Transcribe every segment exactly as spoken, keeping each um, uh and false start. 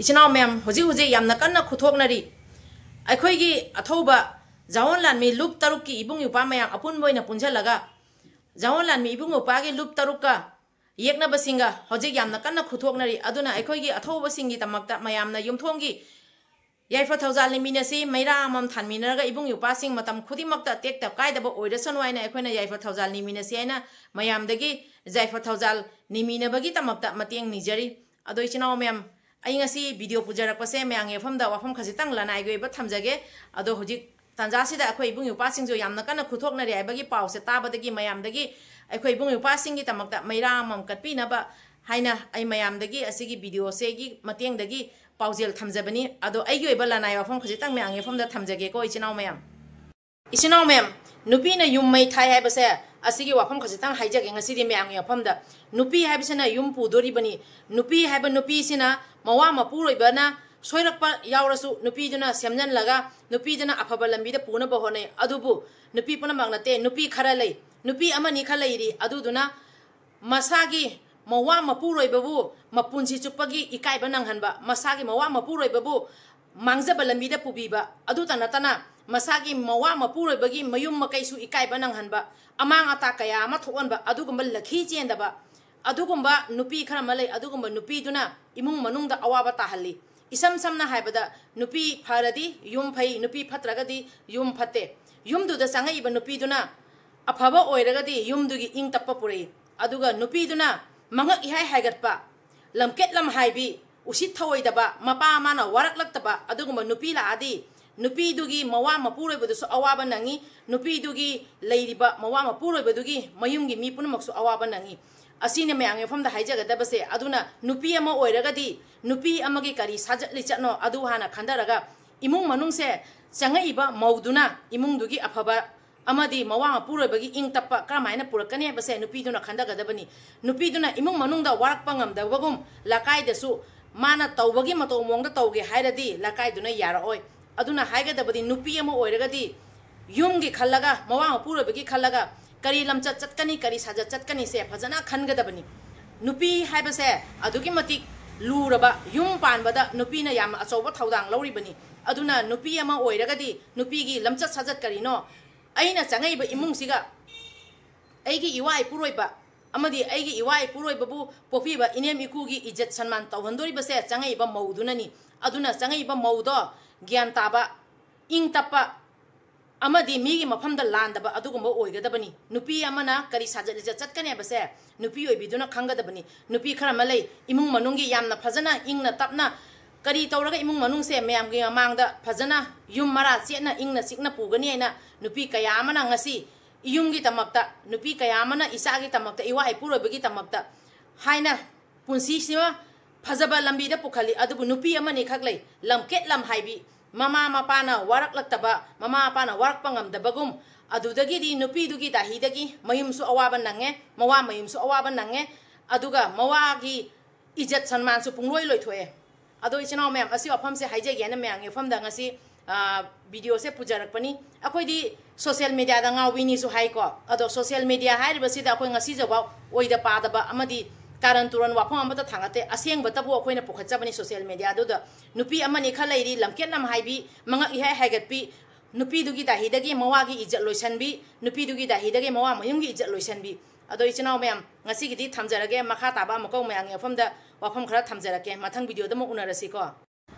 ꯏꯆꯤꯟ ꯏꯅꯥꯎ ꯃꯌꯥꯝ, ꯍꯧꯖꯤꯛ ꯍꯧꯖꯤꯛ ꯌꯥꯝꯅ ꯀꯟꯅ ꯈꯨꯊꯣꯛꯅꯔꯤ꯫ ꯑꯩꯈꯣꯏꯒꯤ ꯑꯊꯧꯕ ꯖꯥꯋꯣꯟ ꯂꯥꯟꯃꯤ ꯂꯨꯞ ꯇꯔꯨꯛꯀꯤ ꯏꯕꯨꯡ ꯏꯄ꯭ꯋꯥ ꯃꯌꯥꯝ ꯑꯄꯨꯟꯕ ꯑꯣꯏꯅ ꯄꯨꯟꯁꯤꯜꯂꯒ, ꯖꯥꯋꯣꯟ ꯂꯥꯟꯃꯤ ꯏꯕꯨꯡ ꯏꯄ꯭ꯋꯥꯒꯤ ꯂꯨꯞ ꯇꯔꯨꯛꯀ ꯌꯦꯛꯅꯕꯁꯤꯡꯒ ꯍꯧꯖꯤꯛ ꯌꯥꯝꯅ ꯀꯟꯅ ꯈꯨꯊꯣꯛꯅꯔꯤ꯫ ꯑꯗꯨꯅ ꯑꯩꯈꯣꯏꯒꯤ ꯑꯊꯧꯕꯁꯤꯡꯒꯤꯗꯃꯛꯇ ꯃꯌꯥꯝꯅ ꯌꯨꯝꯊꯣꯡꯒꯤ ꯌꯥꯏꯐ ꯊꯧꯖꯥꯜ ꯅꯤꯃꯤꯟꯅꯁꯤ, ꯃꯩꯔꯥ ꯑꯃꯃꯝ ꯊꯥꯟꯃꯤꯟꯅꯔꯒ ꯏꯕꯨꯡ ꯏꯄ꯭ꯋꯥꯁꯤꯡ ꯃꯇꯝ ꯈꯨꯗꯤꯡꯃꯛꯇ ꯇꯦꯛꯇ ꯀꯥꯏꯗꯕ ꯑꯣꯏꯔꯁꯅꯨ ꯍꯥꯏꯅ ꯑꯩꯈꯣꯏꯅ ꯌꯥꯏꯐ ꯊꯧꯖꯥꯜ ꯅꯤꯃꯤꯟꯅꯁꯤ ꯍꯥꯏꯅ ꯃꯌꯥꯝꯗꯒꯤ ꯌꯥꯏꯐ ꯊꯧꯖꯥꯜ ꯅꯤꯃꯤꯟꯅꯕꯒꯤꯗꯃꯛꯇ ꯃꯇꯦꯡ ꯅꯤꯖꯔꯤ꯫ ꯑꯗꯣ ꯏꯆꯤꯟ ꯏꯅꯥꯎ ꯃꯌꯥꯝ, ꯑꯩ ꯉꯁꯤ ꯚꯤꯗꯤꯑꯣ ꯄꯨꯖꯔꯛꯄꯁꯦ ꯃꯌꯥꯝꯒꯤ ꯃꯐꯝꯗ ꯋꯥꯐꯝ ꯈꯖꯤꯛꯇꯪ ꯂꯅꯥꯏꯒꯤ ꯑꯣꯏꯕ ꯊꯝꯖꯒꯦ꯫ ꯑꯗꯣ ꯍꯧꯖꯤꯛ ꯇꯥꯟꯖꯥꯁꯤꯗ ꯑꯩꯈꯣꯏ ꯏꯕꯨꯡ ꯏꯄ꯭ꯋꯥꯁꯤꯡꯁꯨ ꯌꯥꯝꯅ ꯀꯟꯅ ꯈꯨꯊꯣꯛꯅꯔꯤ ꯍꯥꯏꯕꯒꯤ ꯄꯥꯎꯁꯦ ꯇꯥꯕꯗꯒꯤ ꯃꯌꯥꯝꯗꯒꯤ ꯑꯩꯈꯣꯏ ꯏꯕꯨꯡ ꯏꯄ꯭ꯋꯥꯁꯤꯡꯒꯤꯗꯃꯛꯇ ꯃꯩꯔꯥ ꯑꯃꯃꯝ ꯀꯠꯄꯤꯅꯕ ꯍꯥꯏꯅ ꯑꯩ ꯃꯌꯥꯝꯗꯒꯤ ꯑꯁꯤꯒꯤ ꯚꯤꯗꯤꯑꯣꯁꯤꯒꯤ ꯃꯇꯦꯡꯗꯒꯤ ꯄꯥꯎꯖꯦꯜ ꯊꯝꯖꯕꯅꯤ꯫ ꯑꯗꯣ ꯑꯩꯒꯤ ꯑꯣꯏꯕ ꯂꯅꯥꯏ ꯋꯥꯐꯝ ꯈꯖꯤꯛꯇꯪ ꯃꯌꯥꯝꯒꯤ ꯃꯐꯝꯗ ꯊꯝꯖꯒꯦꯀꯣ, ꯏꯆꯤꯟ ꯏꯅꯥꯎ ꯃꯌꯥꯝ꯫ ꯏꯆꯤꯟ ꯏꯅꯥꯎ ꯃꯌꯥꯝ, ꯅꯨꯄꯤꯅ ꯌꯨꯝ ꯃꯩ ꯊꯥꯏ ꯍꯥꯏꯕꯁꯦ, ꯑꯁꯤꯒꯤ ꯋꯥꯐꯝ ꯈꯖꯤꯛꯇꯪ ꯍꯥꯏꯖꯒꯦ ꯉꯁꯤꯗꯤ ꯃꯌꯥꯝꯒꯤ ꯃꯐꯝꯗ꯫ ꯅꯨꯄꯤ ꯍꯥꯏꯕꯁꯤꯅ ꯌꯨꯝ ꯄꯨꯗꯣꯔꯤꯕꯅꯤ꯫ ꯅꯨꯄꯤ ꯍꯥꯏꯕ ꯅꯨꯄꯤꯁꯤꯅ ꯃꯋꯥ ꯃꯄꯨꯔꯣꯏꯕꯅ ꯁꯣꯏꯔꯛꯄ ꯌꯥꯎꯔꯁꯨ ꯅꯨꯄꯤꯗꯨꯅ ꯁꯦꯝꯖꯤꯜꯂꯒ ꯅꯨꯄꯤꯗꯨꯅ ꯑꯐꯕ ꯂꯝꯕꯤꯗ ꯄꯨꯅꯕ ꯍꯣꯠꯅꯩ꯫ ꯑꯗꯨꯕꯨ ꯅꯨꯄꯤ ꯄꯨꯝꯅꯃꯛ ꯅꯠꯇꯦ, ꯅꯨꯄꯤ ꯈꯔ ꯂꯩ, ꯅꯨꯄꯤ ꯑꯃꯅꯤ ꯈꯔ ꯂꯩꯔꯤ, ꯑꯗꯨꯗꯨꯅ ꯃꯁꯥꯒꯤ ꯃꯋꯥ ꯃꯄꯨꯔꯣꯏꯕꯕꯨ ꯃꯄꯨꯟꯁꯤ ꯆꯨꯞꯄꯒꯤ ꯏꯀꯥꯏꯕ ꯅꯪꯍꯟꯕ, ꯃꯁꯥꯒꯤ ꯃꯋꯥ ꯃꯄꯨꯔꯣꯏꯕꯕꯨ ꯃꯥꯡꯖꯕ ꯂꯝꯕꯤꯗ ꯄꯨꯕꯤꯕ, ꯑꯗꯨꯇ ꯅꯠꯇꯅ ꯃꯁꯥꯒꯤ ꯃꯋꯥ ꯃꯄꯨꯔꯣꯏꯕꯒꯤ ꯃꯌꯨꯝ ꯃꯀꯩꯁꯨ ꯏꯀꯥꯏꯕ ꯅꯪꯍꯟꯕ, ꯑꯃꯥꯡ ꯑꯇꯥ ꯀꯌꯥ ꯑꯃ ꯊꯣꯛꯍꯟꯕ, ꯑꯗꯨꯒꯨꯝꯕ ꯂꯈꯤ ꯆꯦꯟꯗꯕ, ꯑꯗꯨꯒꯨꯝꯕ ꯅꯨꯄꯤ ꯈꯔ ꯑꯃ ꯂꯩ꯫ ꯑꯗꯨꯒꯨꯝꯕ ꯅꯨꯄꯤꯗꯨꯅ ꯏꯃꯨꯡ ꯃꯅꯨꯡꯗ ꯑꯋꯥꯕ ꯇꯥꯍꯜꯂꯤ꯫ ꯏꯁꯝ ꯁꯝꯅ ꯍꯥꯏꯕꯗ, ꯅꯨꯄꯤ ꯐꯔꯗꯤ ꯌꯨꯝ ꯐꯩ, ꯅꯨꯄꯤ ꯐꯠꯇ꯭ꯔꯒꯗꯤ ꯌꯨꯝ ꯐꯠꯇꯦ꯫ ꯌꯨꯝꯗꯨꯗ ꯆꯪꯉꯛꯏꯕ ꯅꯨꯄꯤꯗꯨꯅ ꯑꯐꯕ ꯑꯣꯏꯔꯒꯗꯤ ꯌꯨꯝꯗꯨꯒꯤ ꯏꯪ ꯇꯞꯄ ꯄꯨꯔꯛꯏ, ꯑꯗꯨꯒ ꯅꯨꯄꯤꯗꯨꯅ ꯃꯉꯛ ꯏꯍꯥꯏ ꯍꯥꯏꯒꯠꯄ, ꯂꯝꯀꯦꯠ ꯂꯝꯍꯥꯏꯕꯤ, ꯎꯁꯤꯠ ꯊꯑꯣꯏꯗꯕ, ꯃꯄꯥ ꯃꯃꯥꯅ ꯋꯥꯔꯛꯂꯛꯇꯕ ꯑꯗꯨꯒꯨꯝꯕ ꯅꯨꯄꯤ ꯂꯥꯛꯑꯗꯤ ꯅꯨꯄꯤꯗꯨꯒꯤ ꯃꯋꯥ ꯃꯄꯨꯔꯣꯏꯕꯗꯨꯁꯨ ꯑꯋꯥꯕ ꯅꯪꯉꯤ, ꯅꯨꯄꯤꯗꯨꯒꯤ ꯂꯩꯔꯤꯕ ꯃꯋꯥ ꯃꯄꯨꯔꯣꯏꯕꯗꯨꯒꯤ ꯃꯌꯨꯝꯒꯤ ꯃꯤ ꯄꯨꯝꯅꯃꯛꯁꯨ ꯑꯋꯥꯕ ꯅꯪꯉꯤ꯫ ꯑꯁꯤꯅ ꯃꯌꯥꯝꯒꯤ ꯃꯐꯝꯗ ꯍꯥꯏꯖꯒꯗꯕꯁꯦ꯫ ꯑꯗꯨꯅ ꯅꯨꯄꯤ ꯑꯃ ꯑꯣꯏꯔꯒꯗꯤ ꯅꯨꯄꯤ ꯑꯃꯒꯤ ꯀꯔꯤ ꯁꯥꯖꯠ ꯂꯤꯆꯠꯅꯣ ꯑꯗꯨ ꯍꯥꯟꯅ ꯈꯟꯊꯔꯒ ꯏꯃꯨꯡ ꯃꯅꯨꯡꯁꯦ ꯆꯪꯉꯛꯏꯕ ꯃꯧꯗꯨꯅ ꯏꯃꯨꯡꯗꯨꯒꯤ ꯑꯐꯕ ꯑꯃꯗꯤ ꯃꯋꯥ ꯃꯄꯨꯔꯣꯏꯕꯒꯤ ꯏꯪ ꯇꯞꯄ ꯀꯔꯝꯍꯥꯏꯅ ꯄꯨꯔꯛꯀꯅꯤ ꯍꯥꯏꯕꯁꯦ ꯅꯨꯄꯤꯗꯨꯅ ꯈꯟꯊꯒꯗꯕꯅꯤ꯫ ꯅꯨꯄꯤꯗꯨꯅ ꯏꯃꯨꯡ ꯃꯅꯨꯡꯗ ꯋꯥꯔꯛꯄ ꯉꯝꯗꯕꯒꯨꯝ ꯂꯩꯀꯥꯏꯗꯁꯨ ꯃꯥꯅ ꯇꯧꯕꯒꯤ ꯃꯇꯧ ꯃꯑꯣꯡꯗ ꯇꯧꯒꯦ ꯍꯥꯏꯔꯗꯤ ꯂꯩꯀꯥꯏꯗꯨꯅ ꯌꯥꯔꯛꯑꯣꯏ꯫ ꯑꯗꯨꯅ ꯍꯥꯏꯒꯗꯕꯗꯤ ꯅꯨꯄꯤ ꯑꯃ ꯑꯣꯏꯔꯒꯗꯤ ꯌꯨꯝꯒꯤ ꯈꯜꯂꯒ, ꯃꯋꯥ ꯃꯄꯨꯔꯣꯏꯕꯒꯤ ꯈꯜꯂꯒ ꯀꯔꯤ ꯂꯝꯆꯠ ꯆꯠꯀꯅꯤ, ꯀꯔꯤ ꯁꯥꯖꯠ ꯆꯠꯀꯅꯤꯁꯦ ꯐꯖꯅ ꯈꯟꯒꯗꯕꯅꯤ꯫ ꯅꯨꯄꯤ ꯍꯥꯏꯕꯁꯦ ꯑꯗꯨꯛꯀꯤ ꯃꯇꯤꯛ ꯂꯨꯔꯕ ꯌꯨꯝ ꯄꯥꯟꯕꯗ ꯅꯨꯄꯤꯅ ꯌꯥꯝꯅ ꯑꯆꯧꯕ ꯊꯧꯗꯥꯡ ꯂꯧꯔꯤꯕꯅꯤ꯫ ꯑꯗꯨꯅ ꯅꯨꯄꯤ ꯑꯃ ꯑꯣꯏꯔꯒꯗꯤ ꯅꯨꯄꯤꯒꯤ ꯂꯝꯆꯠ ꯁꯥꯖꯠ ꯀꯔꯤꯅꯣ? ꯑꯩꯅ ꯆꯪꯉꯛꯏꯕ ꯏꯃꯨꯡꯁꯤꯒ ꯑꯩꯒꯤ ꯏꯋꯥ ꯏꯄꯨꯔꯣꯏꯕ ꯑꯃꯗꯤ ꯑꯩꯒꯤ ꯏꯋꯥ ꯏꯄꯨꯔꯣꯏꯕꯕꯨ ꯄꯣꯛꯄꯤꯕ ꯏꯅꯦꯝ ꯏꯀꯨꯒꯤ ꯏꯖꯠ ꯁꯟꯃꯥꯟ ꯇꯧꯍꯟꯗꯣꯔꯤꯕꯁꯦ ꯆꯪꯉꯛꯏꯕ ꯃꯧꯗꯨꯅꯅꯤ꯫ ꯑꯗꯨꯅ ꯆꯪꯉꯛꯏꯕ ꯃꯧꯗꯣ ꯒ꯭ꯌꯥꯟ ꯇꯥꯕ, ꯏꯪ ꯇꯞꯄ ꯑꯃꯗꯤ ꯃꯤꯒꯤ ꯃꯐꯝꯗ ꯂꯥꯟꯗꯕ ꯑꯗꯨꯒꯨꯝꯕ ꯑꯣꯏꯒꯗꯕꯅꯤ꯫ ꯅꯨꯄꯤ ꯑꯃꯅ ꯀꯔꯤ ꯁꯥꯖꯠ ꯂꯤꯆꯠ ꯆꯠꯀꯅꯤ ꯍꯥꯏꯕꯁꯦ ꯅꯨꯄꯤ ꯑꯣꯏꯕꯤꯗꯨꯅ ꯈꯪꯒꯗꯕꯅꯤ꯫ ꯅꯨꯄꯤ ꯈꯔ ꯑꯃ ꯂꯩ, ꯏꯃꯨꯡ ꯃꯅꯨꯡꯒꯤ ꯌꯥꯝꯅ ꯐꯖꯅ ꯏꯪꯅ ꯇꯞꯅ ꯀꯔꯤ ꯇꯧꯔꯒ ꯏꯃꯨꯡ ꯃꯅꯨꯡꯁꯦ ꯃꯌꯥꯝꯒꯤ ꯃꯃꯥꯡꯗ ꯐꯖꯅ ꯌꯨꯝ ꯃꯔꯥ ꯆꯦꯠꯅ ꯏꯪꯅ ꯆꯤꯛꯅ ꯄꯨꯒꯅꯤ ꯍꯥꯏꯅ ꯅꯨꯄꯤ ꯀꯌꯥ ꯑꯃꯅ ꯉꯁꯤ ꯏꯌꯨꯝꯒꯤꯗꯃꯛꯇ, ꯅꯨꯄꯤ ꯀꯌꯥ ꯑꯃꯅ ꯏꯆꯥꯒꯤꯗꯃꯛꯇ, ꯏꯋꯥ ꯏꯄꯨꯔꯣꯏꯕꯒꯤꯗꯃꯛꯇ ꯍꯥꯏꯅ ꯄꯨꯟꯁꯤꯁꯤꯃ ꯐꯖꯕ ꯂꯝꯕꯤꯗ ꯄꯨꯈꯠꯂꯤ꯫ ꯑꯗꯨꯕꯨ ꯅꯨꯄꯤ ꯑꯃꯅꯤ ꯈꯛ ꯂꯩ, ꯂꯝꯀꯦꯠ ꯂꯝ ꯍꯥꯏꯕꯤ, ꯃꯃꯥ ꯃꯄꯥꯅ ꯋꯥꯔꯛꯂꯛꯇꯕ, ꯃꯃꯥ ꯃꯄꯥꯅ ꯋꯥꯔꯛꯄ ꯉꯝꯗꯕꯒꯨꯝ, ꯑꯗꯨꯗꯒꯤꯗꯤ ꯅꯨꯄꯤꯗꯨꯒꯤ ꯗꯥꯍꯤꯗꯒꯤ ꯃꯌꯨꯝꯁꯨ ꯑꯋꯥꯕ ꯅꯪꯉꯦ, ꯃꯋꯥ ꯃꯌꯨꯝꯁꯨ ꯑꯋꯥꯕ ꯅꯪꯉꯦ, ꯑꯗꯨꯒ ꯃꯋꯥꯒꯤ ꯏꯖꯠ ꯁꯟꯃꯥꯟꯁꯨ ꯄꯨꯡꯂꯣꯏ ꯂꯣꯏꯊꯣꯛꯑꯦ꯫ ꯑꯗꯣ ꯏꯆꯤꯟ ꯏꯅꯥꯎ ꯃꯌꯥꯝ, ꯑꯁꯤ ꯋꯥꯐꯝꯁꯦ ꯍꯥꯏꯖꯒꯦꯅ ꯃꯌꯥꯝꯒꯤ ꯃꯐꯝꯗ ꯉꯁꯤ, ꯑ, ꯚꯤꯗꯤꯑꯣꯁꯦ ꯄꯨꯖꯔꯛꯄꯅꯤ꯫ ꯑꯩꯈꯣꯏꯗꯤ ꯁꯣꯁꯤꯌꯦꯜ ꯃꯦꯗꯤꯌꯥꯗ ꯉꯥꯎꯕꯤꯅꯤꯁꯨ ꯍꯥꯏꯀꯣ꯫ ꯑꯗꯣ ꯁꯣꯁꯤꯌꯦꯜ ꯃꯦꯗꯤꯌꯥ ꯍꯥꯏꯔꯤꯕꯁꯤꯗ ꯑꯩꯈꯣꯏ ꯉꯁꯤꯖꯐꯥꯎ ꯑꯣꯏꯗ ꯄꯥꯗꯕ ꯑꯃꯗꯤ ꯀꯥꯔꯟ ꯇꯨꯔꯟ ꯋꯥꯐꯝ ꯑꯃꯠꯇ ꯊꯥꯡꯒꯠꯇꯦ꯫ ꯑꯁꯦꯡꯕꯇꯕꯨ ꯑꯩꯈꯣꯏꯅ ꯄꯨꯈꯠꯆꯕꯅꯤ ꯁꯣꯁꯤꯌꯦꯜ ꯃꯦꯗꯤꯌꯥꯗꯨꯗ꯫ ꯅꯨꯄꯤ ꯑꯃꯅꯤ ꯈꯔ ꯂꯩꯔꯤ, ꯂꯝꯀꯦꯠ ꯂꯝ ꯍꯥꯏꯕꯤ, ꯃꯉꯛ ꯏꯍꯥꯏ ꯍꯥꯏꯒꯠꯄꯤ, ꯅꯨꯄꯤꯗꯨꯒꯤ ꯗꯥꯍꯤꯗꯒꯤ ꯃꯋꯥꯒꯤ ꯏꯖꯠ ꯂꯣꯏꯁꯟꯕꯤ, ꯅꯨꯄꯤꯗꯨꯒꯤ ꯗꯥꯍꯤꯗꯒꯤ ꯃꯋꯥ ꯃꯌꯨꯝꯒꯤ ꯏꯖꯠ ꯂꯣꯏꯁꯟꯕꯤ꯫ ꯑꯗꯣ ꯏꯆꯤꯟ ꯏꯅꯥꯎ ꯃꯌꯥꯝ, ꯉꯁꯤꯒꯤꯗꯤ ꯊꯝꯖꯔꯒꯦ꯫ ꯃꯈꯥ ꯇꯥꯕ ꯑꯃꯨꯛꯀ ꯃꯌꯥꯝꯒꯤ ꯃꯐꯝꯗ ꯋꯥꯐꯝ ꯈꯔ ꯊꯝꯖꯔꯛꯀꯦ꯫ ꯃꯊꯪ ꯚꯤꯗꯤꯑꯣꯗ ꯑꯃꯨꯛ ꯎꯅꯔꯁꯤꯀꯣ꯫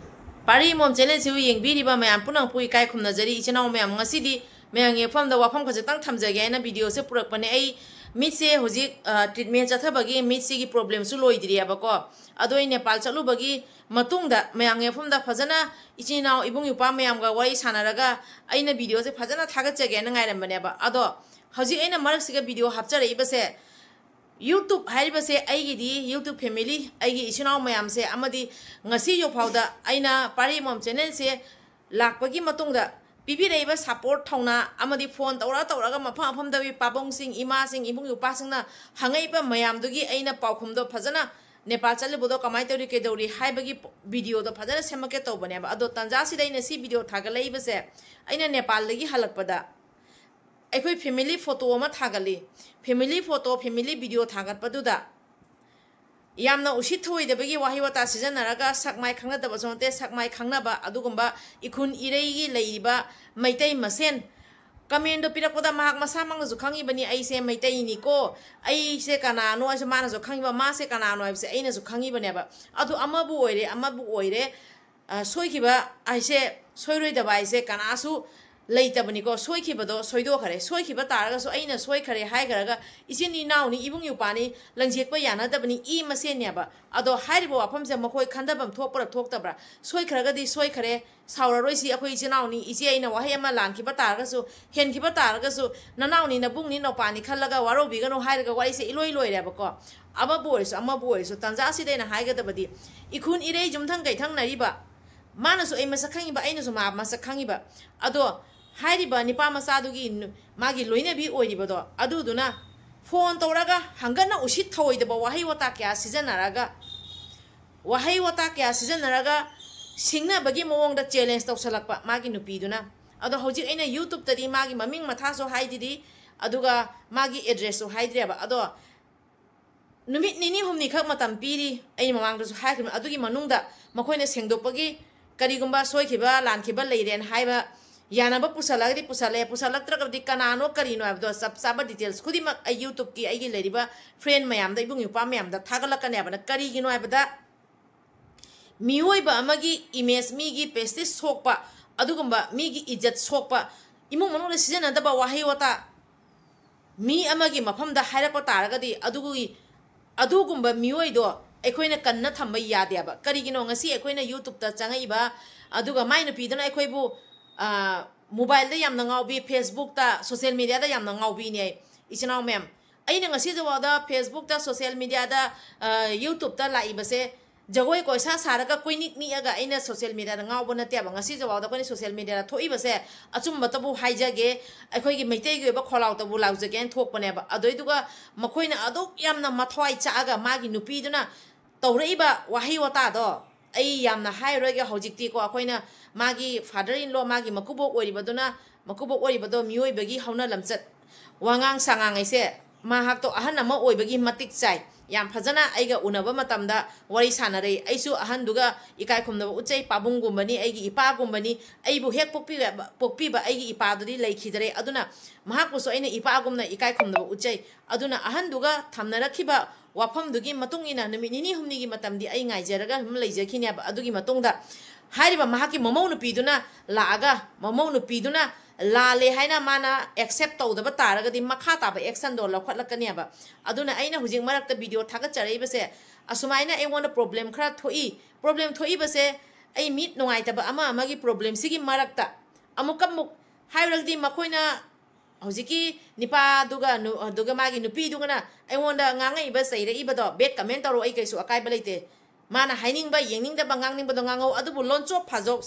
ꯄꯥꯔꯤ ꯃꯣꯝ ꯆꯦꯅꯦꯜꯁꯤꯕꯨ ꯌꯦꯡꯕꯤꯔꯤꯕ ꯃꯌꯥꯝ ꯄꯨꯝꯅꯃꯛꯄꯨ ꯏꯀꯥꯏ ꯈꯨꯝꯅꯖꯔꯤ꯫ ꯏꯆꯤꯟ ꯏꯅꯥꯎ ꯃꯌꯥꯝ, ꯉꯁꯤꯗꯤ ꯃꯌꯥꯝꯒꯤ ꯃꯐꯝꯗ ꯋꯥꯐꯝ ꯈꯖꯤꯛꯇꯪ ꯊꯝꯖꯒꯦ ꯍꯥꯏꯅ ꯚꯤꯗꯤꯑꯣꯁꯦ ꯄꯨꯔꯛꯄꯅꯦ꯫ ꯑꯩ ꯃꯤꯠꯁꯦ ꯍꯧꯖꯤꯛ, ꯑ, ꯇ꯭ꯔꯤꯠꯃꯦꯟ ꯆꯠꯊꯕꯒꯤ ꯃꯤꯠꯁꯤꯒꯤ ꯄ꯭ꯔꯣꯕ꯭ꯂꯦꯝꯁꯨ ꯂꯣꯏꯗ꯭ꯔꯤꯑꯕꯀꯣ꯫ ꯑꯗꯣ ꯑꯩ ꯅꯦꯄꯥꯜ ꯆꯠꯂꯨꯕꯒꯤ ꯃꯇꯨꯡꯗ ꯃꯌꯥꯝꯒꯤ ꯃꯐꯝꯗ ꯐꯖꯅ ꯏꯆꯤꯟ ꯏꯅꯥꯎ ꯏꯕꯨꯡ ꯏꯄ꯭ꯋꯥ ꯃꯌꯥꯝꯒ ꯋꯥꯔꯤ ꯁꯥꯟꯅꯔꯒ ꯑꯩꯅ ꯚꯤꯗꯤꯑꯣꯁꯦ ꯐꯖꯅ ꯊꯥꯒꯠꯆꯒꯦꯅ ꯉꯥꯏꯔꯝꯕꯅꯦꯕ꯫ ꯑꯗꯣ ꯍꯧꯖꯤꯛ ꯑꯩꯅ ꯃꯔꯛꯁꯤꯒ ꯚꯤꯗꯤꯑꯣ ꯍꯥꯞꯆꯔꯛꯏꯕꯁꯦ, YouTube ꯍꯥꯏꯔꯤꯕꯁꯦ ꯑꯩꯒꯤꯗꯤ YouTube family, ꯑꯩꯒꯤ ꯏꯆꯤꯟ ꯏꯅꯥꯎ ꯃꯌꯥꯝꯁꯦ, ꯑꯃꯗꯤ ꯉꯁꯤ ꯌꯧꯐꯥꯎꯗ ꯑꯩꯅ ꯄꯥꯔꯤ ꯃꯣꯝ ꯆꯦꯅꯦꯜꯁꯦ ꯂꯥꯛꯄꯒꯤ ꯃꯇꯨꯡꯗ ꯄꯤꯕꯤꯔꯛꯏꯕ ꯁꯄꯣꯔꯠ, ꯊꯧꯅꯥ, ꯑꯃꯗꯤ ꯐꯣꯟ ꯇꯧꯔ ꯇꯧꯔꯒ ꯃꯐꯝ ꯃꯐꯝꯗꯒꯤ ꯄꯥꯕꯨꯡꯁꯤꯡ, ꯏꯃꯥꯁꯤꯡ, ꯏꯕꯨꯡ ꯏꯄ꯭ꯋꯥꯁꯤꯡꯅ ꯍꯪꯉꯛꯏꯕ ꯃꯌꯥꯝꯗꯨꯒꯤ ꯑꯩꯅ ꯄꯥꯎꯈꯨꯝꯗꯣ ꯐꯖꯅ, ꯅꯦꯄꯥꯜ ꯆꯠꯂꯤꯕꯗꯣ ꯀꯃꯥꯏꯅ ꯇꯧꯔꯤ, ꯀꯩꯗꯧꯔꯤ ꯍꯥꯏꯕꯒꯤ ꯚꯤꯗꯤꯑꯣꯗꯣ ꯐꯖꯅ ꯁꯦꯝꯃꯛꯀꯦ ꯇꯧꯕꯅꯦꯕ꯫ ꯑꯗꯣ ꯇꯥꯟꯖꯥꯁꯤꯗ ꯑꯩꯅ ꯁꯤ ꯚꯤꯗꯤꯑꯣ ꯊꯥꯒꯠꯂꯛꯏꯕꯁꯦ, ꯑꯩꯅ ꯅꯦꯄꯥꯜꯗꯒꯤ ꯍꯜꯂꯛꯄꯗ ꯑꯩꯈꯣꯏ family photo ꯑꯃ ꯊꯥꯒꯠꯂꯤ꯫ Family photo, family video ꯊꯥꯒꯠꯄꯗꯨꯗ ꯌꯥꯝꯅ ꯎꯁꯤꯠ ꯊꯑꯣꯏꯗꯕꯒꯤ ꯋꯥꯍꯩ ꯋꯥꯇꯥ ꯁꯤꯖꯤꯟꯅꯔꯒ, ꯁꯛ ꯃꯥꯏ ꯈꯪꯅꯗꯕꯁꯨ ꯅꯠꯇꯦ, ꯁꯛ ꯃꯥꯏ ꯈꯪꯅꯕ ꯑꯗꯨꯒꯨꯝꯕ ꯏꯈꯨꯟ ꯏꯔꯩꯒꯤ ꯂꯩꯔꯤꯕ ꯃꯩꯇꯩ ꯃꯁꯦꯟ comment ꯗꯣ ꯄꯤꯔꯛꯄꯗ ꯃꯍꯥꯛ ꯃꯁꯥꯃꯛꯅꯁꯨ ꯈꯪꯉꯤꯕꯅꯤ, "ꯑꯩꯁꯦ ꯃꯩꯇꯩꯅꯤꯀꯣ, ꯑꯩꯁꯦ ꯀꯅꯥꯅꯣ ꯍꯥꯏꯁꯦ ꯃꯥꯅꯁꯨ ꯈꯪꯉꯤꯕ, ꯃꯥꯁꯦ ꯀꯅꯥꯅꯣ ꯍꯥꯏꯕꯁꯦ ꯑꯩꯅꯁꯨ ꯈꯪꯉꯤꯕꯅꯦꯕ"꯫ ꯑꯗꯨ ꯑꯃꯕꯨ ꯑꯣꯏꯔꯦ, ꯑꯃꯕꯨ ꯑꯣꯏꯔꯦ, ꯑ, ꯁꯣꯏꯈꯤꯕ ꯍꯥꯏꯁꯦ, ꯁꯣꯏꯔꯣꯏꯗꯕ ꯍꯥꯏꯁꯦ ꯀꯅꯥꯁꯨ ꯂꯩꯇꯕꯅꯤꯀꯣ꯫ ꯁꯣꯏꯈꯤꯕꯗꯣ ꯁꯣꯏꯗꯣꯛꯈꯔꯦ, ꯁꯣꯏꯈꯤꯕ ꯇꯥꯔꯒꯁꯨ ꯑꯩꯅ ꯁꯣꯏꯈꯔꯦ ꯍꯥꯏꯈ꯭ꯔꯒ, ꯏꯆꯤꯟ ꯏꯅꯥꯎꯅꯤ, ꯏꯕꯨꯡ ꯏꯄ꯭ꯋꯥꯅꯤ, ꯂꯪꯖꯦꯛꯄ ꯌꯥꯅꯗꯕꯅꯤ, ꯏ ꯃꯁꯦꯟꯅꯦꯕ꯫ ꯑꯗꯣ ꯍꯥꯏꯔꯤꯕ ꯋꯥꯐꯝꯁꯦ ꯃꯈꯣꯏ ꯈꯟꯊꯐꯝ ꯊꯣꯛꯄ꯭ꯔꯥ ꯊꯣꯛꯇꯕ꯭ꯔꯥ? ꯁꯣꯏꯈ꯭ꯔꯒꯗꯤ ꯁꯣꯏꯈꯔꯦ, ꯁꯥꯎꯔꯔꯣꯏꯁꯤ, ꯑꯩꯈꯣꯏ ꯏꯆꯤꯟ ꯏꯅꯥꯎꯅꯤ꯫ ꯏꯆꯦ ꯑꯩꯅ ꯋꯥꯍꯩ ꯑꯃ ꯂꯥꯟꯈꯤꯕ ꯇꯥꯔꯒꯁꯨ, ꯍꯦꯟꯈꯤꯕ ꯇꯥꯔꯒꯁꯨ, ꯅꯅꯥꯎꯅꯤ, ꯅꯕꯨꯡꯅꯤ, ꯅꯧꯄꯥꯅꯤ ꯈꯜꯂꯒ ꯋꯥꯔꯧꯕꯤꯒꯅꯨ ꯍꯥꯏꯔꯒ ꯋꯥꯔꯤꯁꯦ ꯏꯂꯣꯏ ꯂꯣꯏꯔꯦꯕꯀꯣ꯫ ꯑꯃꯕꯨ ꯑꯣꯏꯔꯁꯨ, ꯑꯃꯕꯨ ꯑꯣꯏꯔꯁꯨ, ꯇꯥꯟꯖꯥ ꯑꯁꯤꯗ ꯑꯩꯅ ꯍꯥꯏꯒꯗꯕꯗꯤ, ꯏꯈꯨꯟ ꯏꯔꯩ ꯌꯨꯝꯊꯪ ꯀꯩꯊꯪꯅꯔꯤꯕ, ꯃꯥꯅꯁꯨ ꯑꯩ ꯃꯁꯛ ꯈꯪꯉꯤꯕ, ꯑꯩꯅꯁꯨ ꯃꯥ ꯃꯁꯛ ꯈꯪꯉꯤꯕ꯫ ꯑꯗꯣ ꯍꯥꯏꯔꯤꯕ ꯅꯤꯄꯥ ꯃꯆꯥꯗꯨꯒꯤ ꯅꯨ-, ꯃꯥꯒꯤ ꯂꯣꯏꯅꯕꯤ ꯑꯣꯏꯔꯤꯕꯗꯣ, ꯑꯗꯨꯗꯨꯅ ꯐꯣꯟ ꯇꯧꯔꯒ ꯍꯪꯒꯠꯅ ꯎꯁꯤꯠ ꯊꯑꯣꯏꯗꯕ ꯋꯥꯍꯩ ꯋꯥꯇꯥ ꯀꯌꯥ ꯁꯤꯖꯤꯟꯅꯔꯒ, ꯋꯥꯍꯩ ꯋꯥꯇꯥ ꯀꯌꯥ ꯁꯤꯖꯤꯟꯅꯔꯒ ꯁꯤꯡꯅꯕꯒꯤ ꯃꯑꯣꯡꯗ challenge ꯇꯧꯁꯜꯂꯛꯄ ꯃꯥꯒꯤ ꯅꯨꯄꯤꯗꯨꯅ꯫ ꯑꯗꯣ ꯍꯧꯖꯤꯛ ꯑꯩꯅ YouTube ꯇꯗꯤ ꯃꯥꯒꯤ ꯃꯃꯤꯡ ꯃꯊꯥꯁꯨ ꯍꯥꯏꯗ꯭ꯔꯤ, ꯑꯗꯨꯒ ꯃꯥꯒꯤ address ꯁꯨ ꯍꯥꯏꯗ꯭ꯔꯦꯕ꯫ ꯑꯗꯣ ꯅꯨꯃꯤꯠ ꯅꯤꯅꯤ ꯍꯨꯝꯅꯤꯈꯛ ꯃꯇꯝ ꯄꯤꯔꯤ, ꯑꯩ ꯃꯃꯥꯡꯗꯁꯨ ꯍꯥꯏꯈ꯭ꯔꯤꯕꯅꯤ꯫ ꯑꯗꯨꯒꯤ ꯃꯅꯨꯡꯗ ꯃꯈꯣꯏꯅ ꯁꯦꯡꯗꯣꯛꯄꯒꯤ, ꯀꯔꯤꯒꯨꯝꯕ ꯁꯣꯏꯈꯤꯕ ꯂꯥꯟꯈꯤꯕ ꯂꯩꯔꯦꯅ ꯍꯥꯏꯕ ꯌꯥꯅꯕ ꯄꯨꯁꯜꯂꯒꯗꯤ ꯄꯨꯁꯜꯂꯦ, ꯄꯨꯁꯜꯂꯛꯇ꯭ꯔꯒꯗꯤ ꯀꯅꯥꯅꯣ ꯀꯔꯤꯅꯣ ꯍꯥꯏꯕꯗꯣ ꯆꯞ ꯆꯥꯕ details ꯈꯨꯗꯤꯡꯃꯛ ꯑꯩ YouTube ꯀꯤ ꯑꯩꯒꯤ ꯂꯩꯔꯤꯕ friend ꯃꯌꯥꯝꯗ, ꯏꯕꯨꯡ ꯏꯄ꯭ꯋꯥ ꯃꯌꯥꯝꯗ ꯊꯥꯒꯠꯂꯛꯀꯅꯦꯕ꯫ ꯀꯔꯤꯒꯤꯅꯣ ꯍꯥꯏꯕꯗ, ꯃꯤꯑꯣꯏꯕ ꯑꯃꯒꯤ image, ꯃꯤꯒꯤ prestige ꯁꯣꯛꯄ, ꯑꯗꯨꯒꯨꯝꯕ ꯃꯤꯒꯤ ꯏꯖꯠ ꯁꯣꯛꯄ, ꯏꯃꯨꯡ ꯃꯅꯨꯡꯗ ꯁꯤꯖꯤꯟꯅꯗꯕ ꯋꯥꯍꯩ ꯋꯥꯇꯥ, ꯃꯤ ꯑꯃꯒꯤ ꯃꯐꯝꯗ ꯍꯥꯏꯔꯛꯄ ꯇꯥꯔꯒꯗꯤ, ꯑꯗꯨꯒꯤ, ꯑꯗꯨꯒꯨꯝꯕ ꯃꯤꯑꯣꯏꯗꯣ ꯑꯩꯈꯣꯏꯅ ꯀꯟꯅ ꯊꯝꯕ ꯌꯥꯗꯦꯕ꯫ ꯀꯔꯤꯒꯤꯅꯣ? ꯉꯁꯤ ꯑꯩꯈꯣꯏꯅ YouTube ꯇ ꯆꯪꯉꯛꯏꯕ, ꯑꯗꯨꯒ ꯃꯥꯏ ꯅꯨꯄꯤꯗꯨꯅ ꯑꯩꯈꯣꯏꯕꯨ, ꯑ, mobile ꯗ ꯌꯥꯝꯅ ꯉꯥꯎꯕꯤ, Facebook ꯇ, social media ꯗ ꯌꯥꯝꯅ ꯉꯥꯎꯕꯤꯅꯦ, ꯏꯆꯤꯟ ꯏꯅꯥꯎ ꯃꯌꯥꯝ꯫ ꯑꯩꯅ ꯉꯁꯤꯐꯥꯎꯗ Facebook ꯇ, social media ꯗ, ꯑ, YouTube ꯇ ꯂꯥꯛꯏꯕꯁꯦ, ꯖꯒꯣꯏ ꯀꯣꯏꯁꯥ ꯁꯥꯔꯒ ꯀꯣꯏꯅꯤꯛ ꯅꯤꯛꯑꯒ ꯑꯩꯅ social media ꯗ ꯉꯥꯎꯕ ꯅꯠꯇꯦꯕ꯫ ꯉꯁꯤꯐꯥꯎꯗ ꯑꯩꯈꯣꯏꯅ social media ꯗ ꯊꯣꯛꯏꯕꯁꯦ, ꯑꯆꯨꯝꯕꯇꯕꯨ ꯍꯥꯏꯖꯒꯦ, ꯑꯩꯈꯣꯏꯒꯤ ꯃꯩꯇꯩꯒꯤ ꯑꯣꯏꯕ ꯈꯣꯜꯂꯥꯎꯇꯕꯨ ꯂꯥꯎꯖꯒꯦꯅ ꯊꯣꯛꯄꯅꯦꯕ꯫ ꯑꯗꯨꯏꯗꯨꯒ ꯃꯈꯣꯏꯅ ꯑꯗꯨꯛ ꯌꯥꯝꯅ ꯃꯊ꯭ꯋꯥꯏ ꯆꯥꯛꯑꯒ ꯃꯥꯒꯤ ꯅꯨꯄꯤꯗꯨꯅ ꯇꯧꯔꯛꯏꯕ ꯋꯥꯍꯩ ꯋꯥꯇꯥꯗꯣ ꯑꯩ ꯌꯥꯝꯅ ꯍꯥꯏꯔꯔꯣꯏꯒꯦ꯫ ꯍꯧꯖꯤꯛꯇꯤꯀꯣ, ꯑꯩꯈꯣꯏꯅ ꯃꯥꯒꯤ father in law, ꯃꯥꯒꯤ ꯃꯀꯨꯕꯣꯛ ꯑꯣꯏꯔꯤꯕꯗꯨꯅ, ꯃꯀꯨꯕꯣꯛ ꯑꯣꯏꯔꯤꯕꯗꯣ ꯃꯤꯑꯣꯏꯕꯒꯤ ꯍꯧꯅ ꯂꯝꯆꯠ, ꯋꯥꯉꯥꯡ ꯁꯉꯥꯡ ꯍꯥꯏꯁꯦ ꯃꯍꯥꯛꯇꯣ ꯑꯍꯟ ꯑꯃ ꯑꯣꯏꯕꯒꯤ ꯃꯇꯤꯛ ꯆꯥꯏ꯫ ꯌꯥꯝ ꯐꯖꯅ ꯑꯩꯒ ꯎꯅꯕ ꯃꯇꯝꯗ ꯋꯥꯔꯤ ꯁꯥꯟꯅꯔꯦ꯫ ꯑꯩꯁꯨ ꯑꯍꯟꯗꯨꯒ ꯏꯀꯥꯏ ꯈꯨꯝꯅꯕ ꯎꯠꯆꯩ꯫ ꯄꯥꯕꯨꯡꯒꯨꯝꯕꯅꯤ, ꯑꯩꯒꯤ ꯏꯄꯥꯒꯨꯝꯕꯅꯤ꯫ ꯑꯩꯕꯨ ꯍꯦꯛ ꯄꯣꯛꯄꯤꯕ, ꯄꯣꯛꯄꯤꯕ ꯑꯩꯒꯤ ꯏꯄꯥꯗꯨꯗꯤ ꯂꯩꯈꯤꯗꯔꯦ꯫ ꯑꯗꯨꯅ ꯃꯍꯥꯛꯄꯨꯁꯨ ꯑꯩꯅ ꯏꯄꯥꯒꯨꯝꯅ ꯏꯀꯥꯏ ꯈꯨꯝꯅꯕ ꯎꯠꯆꯩ꯫ ꯑꯗꯨꯅ ꯑꯍꯟꯗꯨꯒ ꯊꯝꯅꯔꯛꯈꯤꯕ ꯋꯥꯐꯝꯗꯨꯒꯤ ꯃꯇꯨꯡ ꯏꯟꯅ ꯅꯨꯃꯤꯠ ꯅꯤꯅꯤ ꯍꯨꯝꯅꯤꯒꯤ ꯃꯇꯝꯗꯤ ꯑꯩ ꯉꯥꯏꯖꯔꯒ ꯑꯗꯨꯝ ꯂꯩꯖꯈꯤꯅꯦꯕ꯫ ꯑꯗꯨꯒꯤ ꯃꯇꯨꯡꯗ ꯍꯥꯏꯔꯤꯕ ꯃꯍꯥꯛꯀꯤ ꯃꯃꯧ ꯅꯨꯄꯤꯗꯨꯅ ꯂꯥꯛꯑꯒ, ꯃꯃꯧ ꯅꯨꯄꯤꯗꯨꯅ ꯂꯥꯜꯂꯦ ꯍꯥꯏꯅ ꯃꯥꯅ accept ꯇꯧꯗꯕ ꯇꯥꯔꯒꯗꯤ ꯃꯈꯥ ꯇꯥꯕ actionꯗꯣ ꯂꯧꯈꯠꯂꯛꯀꯅꯦꯕ꯫ ꯑꯗꯨꯅ ꯑꯩꯅ ꯍꯧꯖꯤꯛ ꯃꯔꯛꯇ video ꯊꯥꯒꯠꯆꯔꯛꯏꯕꯁꯦ, ꯑꯁꯨꯃꯥꯏꯅ ꯑꯩꯉꯣꯟꯗ problem ꯈꯔ ꯊꯣꯛꯏ꯫ Problem ꯊꯣꯛꯏꯕꯁꯦ ꯑꯩ ꯃꯤꯠ ꯅꯨꯡꯉꯥꯏꯇꯕ ꯑꯃ ꯑꯃꯒꯤ problemꯁꯤꯒꯤ ꯃꯔꯛꯇ ꯑꯃꯨꯛꯀ ꯑꯃꯨꯛ ꯍꯥꯏꯔꯨꯔꯒꯗꯤ ꯃꯈꯣꯏꯅ ꯍꯧꯖꯤꯛꯀꯤ ꯅꯤꯄꯥꯗꯨꯒ ꯅꯨ-, ꯑꯗꯨꯒ ꯃꯥꯒꯤ ꯅꯨꯄꯤꯗꯨꯒꯅ ꯑꯩꯉꯣꯟꯗ ꯉꯥꯡꯉꯛꯏꯕ, ꯆꯩꯔꯛꯏꯕꯗꯣ bad comment ꯇꯧꯔꯣ, ꯑꯩ ꯀꯩꯁꯨ ꯑꯀꯥꯏꯕ ꯂꯩꯇꯦ꯫ ꯃꯥꯅ ꯍꯥꯏꯅꯤꯡꯕ, ꯌꯦꯡꯅꯤꯡꯗꯕ, ꯉꯥꯡꯅꯤꯡꯕꯗꯣ ꯉꯥꯡꯍꯧ, ꯑꯗꯨꯕꯨ ꯂꯣꯟꯆꯣꯞ ꯐꯥꯖꯣꯛ,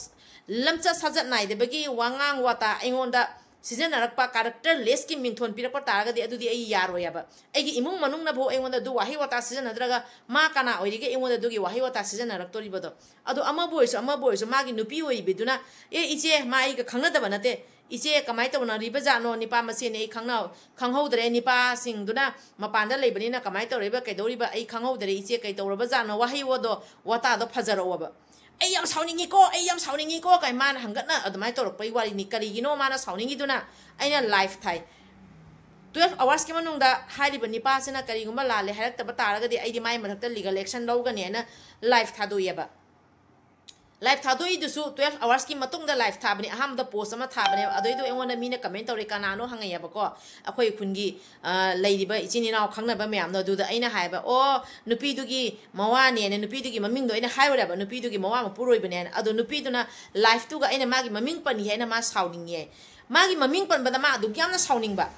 ꯂꯝꯆꯠ ꯁꯥꯖꯠ ꯅꯥꯏꯗꯕꯒꯤ ꯋꯥꯉꯥꯡ ꯋꯥꯇꯥ ꯑꯩꯉꯣꯟꯗ ꯁꯤꯖꯤꯟꯅꯔꯛꯄ, characterlessꯀꯤ ꯃꯤꯡꯊꯣꯟ ꯄꯤꯔꯛꯄ ꯇꯥꯔꯒꯗꯤ ꯑꯗꯨꯗꯤ ꯑꯩ ꯌꯥꯔꯣꯏ ꯍꯥꯏꯕ꯫ ꯑꯩꯒꯤ ꯏꯃꯨꯡ ꯃꯅꯨꯡꯅꯐꯥꯎ ꯑꯩꯉꯣꯟꯗ ꯑꯗꯨ ꯋꯥꯍꯩ ꯋꯥꯇꯥ ꯁꯤꯖꯤꯟꯅꯗ꯭ꯔꯒ ꯃꯥ ꯀꯅꯥ ꯑꯣꯏꯔꯤꯒꯦ ꯑꯩꯉꯣꯟꯗ ꯑꯗꯨꯒꯤ ꯋꯥꯍꯩ ꯋꯥꯇꯥ ꯁꯤꯖꯤꯟꯅꯔꯛꯇꯣꯔꯤꯕꯗꯣ? ꯑꯗꯣ ꯑꯃꯕꯨ ꯑꯣꯏꯔꯁꯨ ꯑꯃꯕꯨ ꯑꯣꯏꯔꯁꯨ ꯃꯥꯒꯤ ꯅꯨꯄꯤ ꯑꯣꯏꯔꯤꯕꯗꯨꯅ, "ꯑꯦ ꯏꯆꯦ, ꯃꯥ ꯑꯩꯒ ꯈꯪꯅꯗꯕ ꯅꯠꯇꯦ, ꯏꯆꯦ ꯀꯃꯥꯏꯅ ꯇꯧꯅꯔꯤꯕ ꯖꯥꯠꯅꯣ, ꯅꯤꯄꯥ ꯃꯁꯦꯟꯅꯤ, ꯑꯩ ꯈꯪꯅ-, ꯈꯪꯍꯧꯗꯔꯦ, ꯅꯤꯄꯥꯁꯤꯡꯗꯨꯅ ꯃꯄꯥꯟꯗ ꯂꯩꯕꯅꯤꯅ ꯀꯃꯥꯏꯅ ꯇꯧꯔꯤꯕ, ꯀꯩꯗꯧꯔꯤꯕ ꯑꯩ ꯈꯪꯍꯧꯗꯔꯦ, ꯏꯆꯦ ꯀꯩ ꯇꯧꯔꯕ ꯖꯥꯠꯅꯣ?" ꯋꯥꯍꯩ ꯋꯥꯗꯣ, ꯋꯥꯇꯥꯗꯣ ꯐꯖꯔꯛꯑꯣꯕ꯫ "ꯑꯩ ꯌꯥꯝ ꯁꯥꯎꯅꯤꯡꯉꯤꯀꯣ, ꯑꯩ ꯌꯥꯝ ꯁꯥꯎꯅꯤꯡꯉꯤꯀꯣ" ꯀꯥꯏ ꯃꯥꯅ ꯍꯪꯒꯠꯅ ꯑꯗꯨꯃꯥꯏꯅ ꯇꯧꯔꯛꯄꯒꯤ ꯋꯥꯔꯤꯅꯤ꯫ ꯀꯔꯤꯒꯤꯅꯣ ꯃꯥꯅ ꯁꯥꯎꯅꯤꯡꯉꯤꯗꯨꯅ? ꯑꯩꯅ live ꯊꯥꯏ꯫ Twelve hoursꯀꯤ ꯃꯅꯨꯡꯗ ꯍꯥꯏꯔꯤꯕ ꯅꯤꯄꯥꯁꯤꯅ ꯀꯔꯤꯒꯨꯝꯕ ꯂꯥꯜꯂꯦ ꯍꯥꯏꯔꯛꯇꯕ ꯇꯥꯔꯒꯗꯤ ꯑꯩꯗꯤ ꯃꯥꯏ ꯃꯊꯛꯇ legal action ꯂꯧꯒꯅꯤ ꯍꯥꯏꯅ live ꯊꯥꯗꯣꯛꯑꯦꯕ꯫ Live ꯊꯥꯗꯣꯛꯏꯗꯨꯁꯨ twelve hoursꯀꯤ ꯃꯇꯨꯡꯗ live ꯊꯥꯕꯅꯤ꯫ ꯑꯍꯥꯟꯕꯗ post ꯑꯃ ꯊꯥꯕꯅꯦꯕ꯫ ꯑꯗꯨꯏꯗꯣ ꯑꯩꯉꯣꯟꯗ ꯃꯤꯅ comment ꯇꯧꯔꯦ, ꯀꯅꯥꯅꯣ ꯍꯪꯉꯛꯑꯦꯕꯀꯣ꯫ ꯑꯩꯈꯣꯏ ꯈꯨꯟꯒꯤ, ꯑ, ꯂꯩꯔꯤꯕ ꯏꯆꯤꯟ ꯏꯅꯥꯎ ꯈꯪꯅꯕ ꯃꯌꯥꯝꯗꯣ꯫ ꯑꯗꯨꯗ ꯑꯩꯅ ꯍꯥꯏꯕ, "ꯑꯣ, ꯅꯨꯄꯤꯗꯨꯒꯤ ꯃꯋꯥꯅꯦꯅ", ꯅꯨꯄꯤꯗꯨꯒꯤ ꯃꯃꯤꯡꯗꯣ ꯑꯩꯅ ꯍꯥꯏꯔꯨꯔꯦꯕ, "ꯅꯨꯄꯤꯗꯨꯒꯤ ꯃꯋꯥ ꯃꯄꯨꯔꯣꯏꯕꯅꯦꯅ"꯫ ꯑꯗꯣ ꯅꯨꯄꯤꯗꯨꯅ liveꯇꯨꯒ ꯑꯩꯅ ꯃꯥꯒꯤ ꯃꯃꯤꯡ ꯄꯟꯈꯤ ꯍꯥꯏꯅ ꯃꯥ ꯁꯥꯎꯅꯤꯡꯉꯦ꯫ ꯃꯥꯒꯤ ꯃꯃꯤꯡ ꯄꯟꯕꯗ ꯃꯥ ꯑꯗꯨꯛ ꯌꯥꯝꯅ ꯁꯥꯎꯅꯤꯡꯕ꯫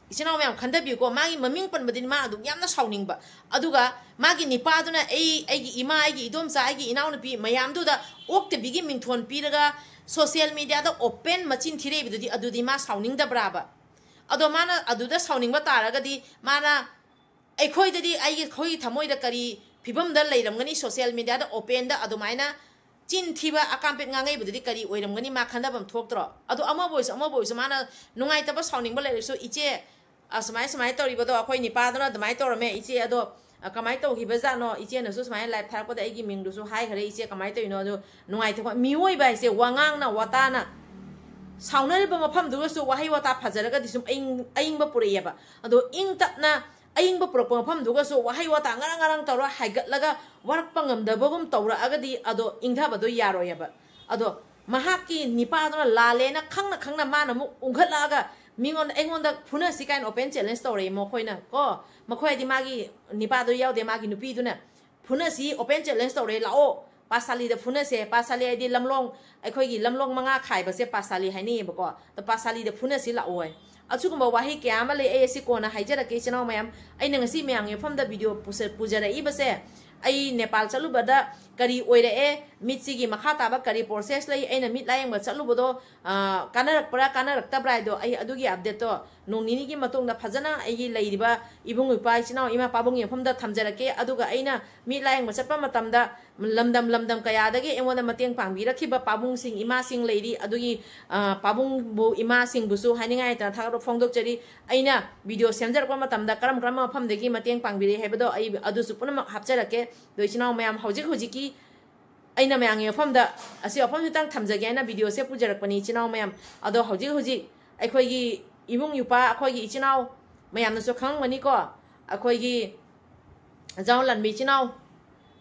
ꯏꯆꯤꯟ ꯏꯅꯥꯎ ꯃꯌꯥꯝ ꯈꯟꯊꯕꯤꯌꯨꯀꯣ, ꯃꯥꯒꯤ ꯃꯃꯤꯡ ꯄꯟꯕꯗꯤ ꯃꯥ ꯑꯗꯨꯛ ꯌꯥꯝꯅ ꯁꯥꯎꯅꯤꯡꯕ꯫ ꯑꯗꯨꯒ ꯃꯥꯒꯤ ꯅꯤꯄꯥꯗꯨꯅ ꯑꯩ, ꯑꯩꯒꯤ ꯏꯃꯥ, ꯑꯩꯒꯤ ꯏꯗꯣꯝꯆꯥ, ꯑꯩꯒꯤ ꯏꯅꯥꯎꯅꯨꯄꯤ ꯃꯌꯥꯝꯗꯨꯗ ꯑꯣꯛꯇꯕꯤꯒꯤ ꯃꯤꯡꯊꯣꯟ ꯄꯤꯔꯒ social mediaꯗ open ꯃꯆꯤꯟ ꯊꯤꯔꯛꯏꯕꯗꯨꯗꯤ, ꯑꯗꯨꯗꯤ ꯃꯥ ꯁꯥꯎꯅꯤꯡꯗꯕ꯭ꯔꯥꯕ? ꯑꯗꯣ ꯃꯥꯅ ꯑꯗꯨꯗ ꯁꯥꯎꯅꯤꯡꯕ ꯇꯥꯔꯒꯗꯤ ꯃꯥꯅ ꯑꯩꯈꯣꯏꯗꯗꯤ, ꯑꯩꯒꯤ, ꯑꯩꯈꯣꯏꯒꯤ ꯊꯃꯣꯏꯗ ꯀꯔꯤ ꯐꯤꯕꯝꯗ ꯂꯩꯔꯝꯒꯅꯤ? Social mediaꯗ openꯗ ꯑꯗꯨꯃꯥꯏꯅ ꯆꯤꯟ ꯊꯤꯕ ꯑꯀꯥꯝꯄꯦꯠ ꯉꯥꯡꯉꯛꯏꯕꯗꯨꯗꯤ ꯀꯔꯤ ꯑꯣꯏꯔꯝꯒꯅꯤ? ꯃꯥ ꯈꯟꯊꯐꯝ ꯊꯣꯛꯇ꯭ꯔꯣ? ꯑꯗꯣ ꯑꯃꯕꯨ ꯑꯣꯏꯔꯁꯨ, ꯑꯃꯕꯨ ꯑꯣꯏꯔꯁꯨ ꯃꯥꯅ ꯅꯨꯡꯉꯥꯏꯇꯕ, ꯁꯥꯎꯅꯤꯡꯕ ꯂꯩꯔꯁꯨ, "ꯏꯆꯦ, ꯑꯁꯨꯃꯥꯏ ꯁꯨꯃꯥꯏꯅ ꯇꯧꯔꯤꯕꯗꯣ ꯑꯩꯈꯣꯏ ꯅꯤꯄꯥꯗꯨꯅ ꯑꯗꯨꯃꯥꯏꯅ ꯇꯧꯔꯝꯃꯦ ꯏꯆꯦ, ꯑꯗꯣ ꯑ, ꯀꯃꯥꯏꯅ ꯇꯧꯈꯤꯕꯖꯥꯠꯅꯣ? ꯏꯆꯦꯅꯁꯨ ꯁꯨꯃꯥꯏꯅ ꯂꯥꯏꯚ ꯊꯥꯔꯛꯄꯗ ꯑꯩꯒꯤ ꯃꯤꯡꯗꯨꯁꯨ ꯍꯥꯏꯈ꯭ꯔꯦ ꯏꯆꯦ, ꯀꯃꯥꯏꯅ ꯇꯧꯔꯤꯅꯣ? ꯑꯗꯣ ꯅꯨꯡꯉꯥꯏꯇꯦꯀꯣ, ꯃꯤꯑꯣꯏꯕ ꯍꯥꯏꯁꯦ ꯋꯥꯉꯥꯡꯅ ꯋꯥꯇꯥꯅ ꯁꯥꯎꯅꯔꯤꯕ ꯃꯐꯝꯗꯨꯒꯁꯨ ꯋꯥꯍꯩ ꯋꯥꯇꯥ ꯐꯖꯔꯒꯗꯤ ꯁꯨꯝ ꯑꯏꯪ ꯑꯏꯪꯕ ꯄꯨꯔꯛꯑꯦꯕ꯫ ꯑꯗꯣ ꯏꯪ ꯇꯞꯅ ꯑꯏꯪꯕ ꯄꯨꯔꯛꯄ ꯃꯐꯝꯗꯨꯒꯁꯨ ꯋꯥꯍꯩ ꯋꯥꯇꯥ ꯉꯔꯪ ꯉꯔꯪ ꯇꯧꯔ ꯍꯥꯏꯒꯠꯂꯒ ꯋꯥꯔꯛꯄ ꯉꯝꯗꯕꯒꯨꯝ ꯇꯧꯔꯛꯑꯒꯗꯤ ꯑꯗꯣ ꯏꯪꯊꯕꯗꯣ ꯌꯥꯔꯣꯏꯑꯕ꯫ ꯑꯗꯣ ꯃꯍꯥꯛꯀꯤ ꯅꯤꯄꯥꯗꯨꯅ ꯂꯥꯜꯂꯦꯅ ꯈꯪꯅ ꯈꯪꯅ ꯃꯥꯅ ꯑꯃꯨꯛ ꯎꯪꯈꯠꯂꯛꯑꯒ ꯃꯤꯉꯣꯟꯗ, "ꯑꯩꯉꯣꯟꯗ ꯐꯨꯅꯁꯤ" ꯀꯥꯏꯅ open challenge ꯇꯧꯔꯛꯑꯦ ꯃꯈꯣꯏꯅ ꯀꯣ꯫ ꯃꯈꯣꯏ ꯍꯥꯏꯗꯤ ꯃꯥꯒꯤ ꯅꯤꯄꯥꯗꯣ ꯌꯥꯎꯗꯦ, ꯃꯥꯒꯤ ꯅꯨꯄꯤꯗꯨꯅ, "ꯐꯨꯅꯁꯤ, open challenge ꯇꯧꯔꯛꯑꯦ, ꯂꯥꯛꯑꯣ, ꯄꯥꯁꯥꯂꯤꯗ ꯐꯨꯅꯁꯦ, ꯄꯥꯁꯥꯂꯤ ꯍꯥꯏꯗꯤ ꯂꯝꯂꯣꯡ, ꯑꯩꯈꯣꯏꯒꯤ ꯂꯝꯂꯣꯡ ꯃꯉꯥ ꯈꯥꯏꯕꯁꯦ ꯄꯥꯁꯥꯂꯤ ꯍꯥꯏꯅꯩꯌꯦꯕꯀꯣ꯫ ꯑꯗꯣ ꯄꯥꯁꯥꯂꯤꯗ ꯐꯨꯅꯁꯤ ꯂꯥꯛꯑꯣ" ꯍꯥꯏ꯫ ꯑꯁꯤꯒꯨꯝꯕ ꯋꯥꯍꯩ ꯀꯌꯥ ꯑꯃ ꯂꯩ, ꯑꯩ ꯑꯁꯤ ꯀꯣꯟꯅ ꯍꯥꯏꯖꯔꯛꯀꯦ ꯏꯆꯤꯟ ꯏꯅꯥꯎ ꯃꯌꯥꯝ꯫ ꯑꯩꯅ ꯉꯁꯤ ꯃꯌꯥꯝꯒꯤ ꯃꯐꯝꯗ ꯚꯤꯗꯤꯑꯣ ꯄꯨꯁ-, ꯄꯨꯖꯔꯛꯏꯕꯁꯦ, ꯑꯩ ꯅꯦꯄꯥꯜ ꯆꯠꯂꯨꯕꯗ ꯀꯔꯤ ꯑꯣꯏꯔꯛꯑꯦ, ꯃꯤꯠꯁꯤꯒꯤ ꯃꯈꯥ ꯇꯥꯕ ꯀꯔꯤ process ꯂꯩ, ꯑꯩꯅ ꯃꯤꯠ ꯂꯥꯌꯦꯡꯕ ꯆꯠꯂꯨꯕꯗꯣ, ꯑ, ꯀꯥꯟꯅꯔꯛꯄ꯭ꯔꯥ ꯀꯥꯟꯅꯔꯛꯇꯕ꯭ꯔꯥ ꯍꯥꯏꯗꯣ ꯑꯩ ꯑꯗꯨꯒꯤ update ꯇꯣ ꯅꯣꯡ ꯅꯤꯅꯤꯒꯤ ꯃꯇꯨꯡꯗ ꯐꯖꯅ ꯑꯩꯒꯤ ꯂꯩꯔꯤꯕ ꯏꯕꯨꯡ ꯏꯄ꯭ꯋꯥ ꯏꯆꯤꯟ ꯏꯅꯥꯎ ꯏꯃꯥ ꯄꯥꯕꯨꯡꯒꯤ ꯃꯐꯝꯗ ꯊꯝꯖꯔꯛꯀꯦ꯫ ꯑꯗꯨꯒ ꯑꯩꯅ ꯃꯤꯠ ꯂꯥꯌꯦꯡꯕ ꯆꯠꯄ ꯃꯇꯝꯗ ꯂꯝꯗꯝ ꯂꯝꯗꯝ ꯀꯌꯥꯗꯒꯤ ꯑꯩꯉꯣꯟꯗ ꯃꯇꯦꯡ ꯄꯥꯡꯕꯤꯔꯛꯈꯤꯕ ꯄꯥꯕꯨꯡꯁꯤꯡ, ꯏꯃꯥꯁꯤꯡ ꯂꯩꯔꯤ, ꯑꯗꯨꯒꯤ, ꯑ, ꯄꯥꯕꯨꯡꯕꯨ, ꯏꯃꯥꯁꯤꯡꯕꯨꯁꯨ ꯍꯥꯏꯅꯤꯡꯉꯥꯏ ꯂꯩꯇꯅ ꯊꯥꯒꯠꯄ ꯐꯣꯡꯗꯣꯛꯆꯔꯤ꯫ ꯑꯩꯅ ꯚꯤꯗꯤꯑꯣ ꯁꯦꯝꯖꯔꯛꯄ ꯃꯇꯝꯗ ꯀꯔꯝ ꯀꯔꯝꯕ ꯃꯐꯝꯗꯒꯤ ꯃꯇꯦꯡ ꯄꯥꯡꯕꯤꯔꯛꯏ ꯍꯥꯏꯕꯗꯣ ꯑꯩ ꯑꯗꯨꯁꯨ ꯄꯨꯝꯅꯃꯛ ꯍꯥꯞꯆꯔꯛꯀꯦ꯫ ꯑꯗꯣ ꯏꯆꯤꯟ ꯏꯅꯥꯎ ꯃꯌꯥꯝ, ꯍꯧꯖꯤꯛ ꯍꯧꯖꯤꯛꯀꯤ ꯑꯩꯅ ꯃꯌꯥꯝꯒꯤ ꯃꯐꯝꯗ ꯑꯁꯤ ꯋꯥꯐꯝꯁꯤꯇꯪ ꯊꯝꯖꯒꯦ ꯍꯥꯏꯅ ꯚꯤꯗꯤꯑꯣꯁꯦ ꯄꯨꯖꯔꯛꯄꯅꯤ ꯏꯆꯤꯟ ꯏꯅꯥꯎ ꯃꯌꯥꯝ꯫ ꯑꯗꯣ ꯍꯧꯖꯤꯛ ꯍꯧꯖꯤꯛ ꯑꯩꯈꯣꯏꯒꯤ ꯏꯕꯨꯡ ꯏꯄ꯭ꯋꯥ, ꯑꯩꯈꯣꯏꯒꯤ ꯏꯆꯤꯟ ꯏꯅꯥꯎ ꯃꯌꯥꯝꯅꯁꯨ ꯈꯪꯉꯝꯒꯅꯤꯀꯣ, ꯑꯩꯈꯣꯏꯒꯤ ꯖꯥꯎ ꯂꯟꯕꯤ ꯏꯆꯤꯟ ꯏꯅꯥꯎ,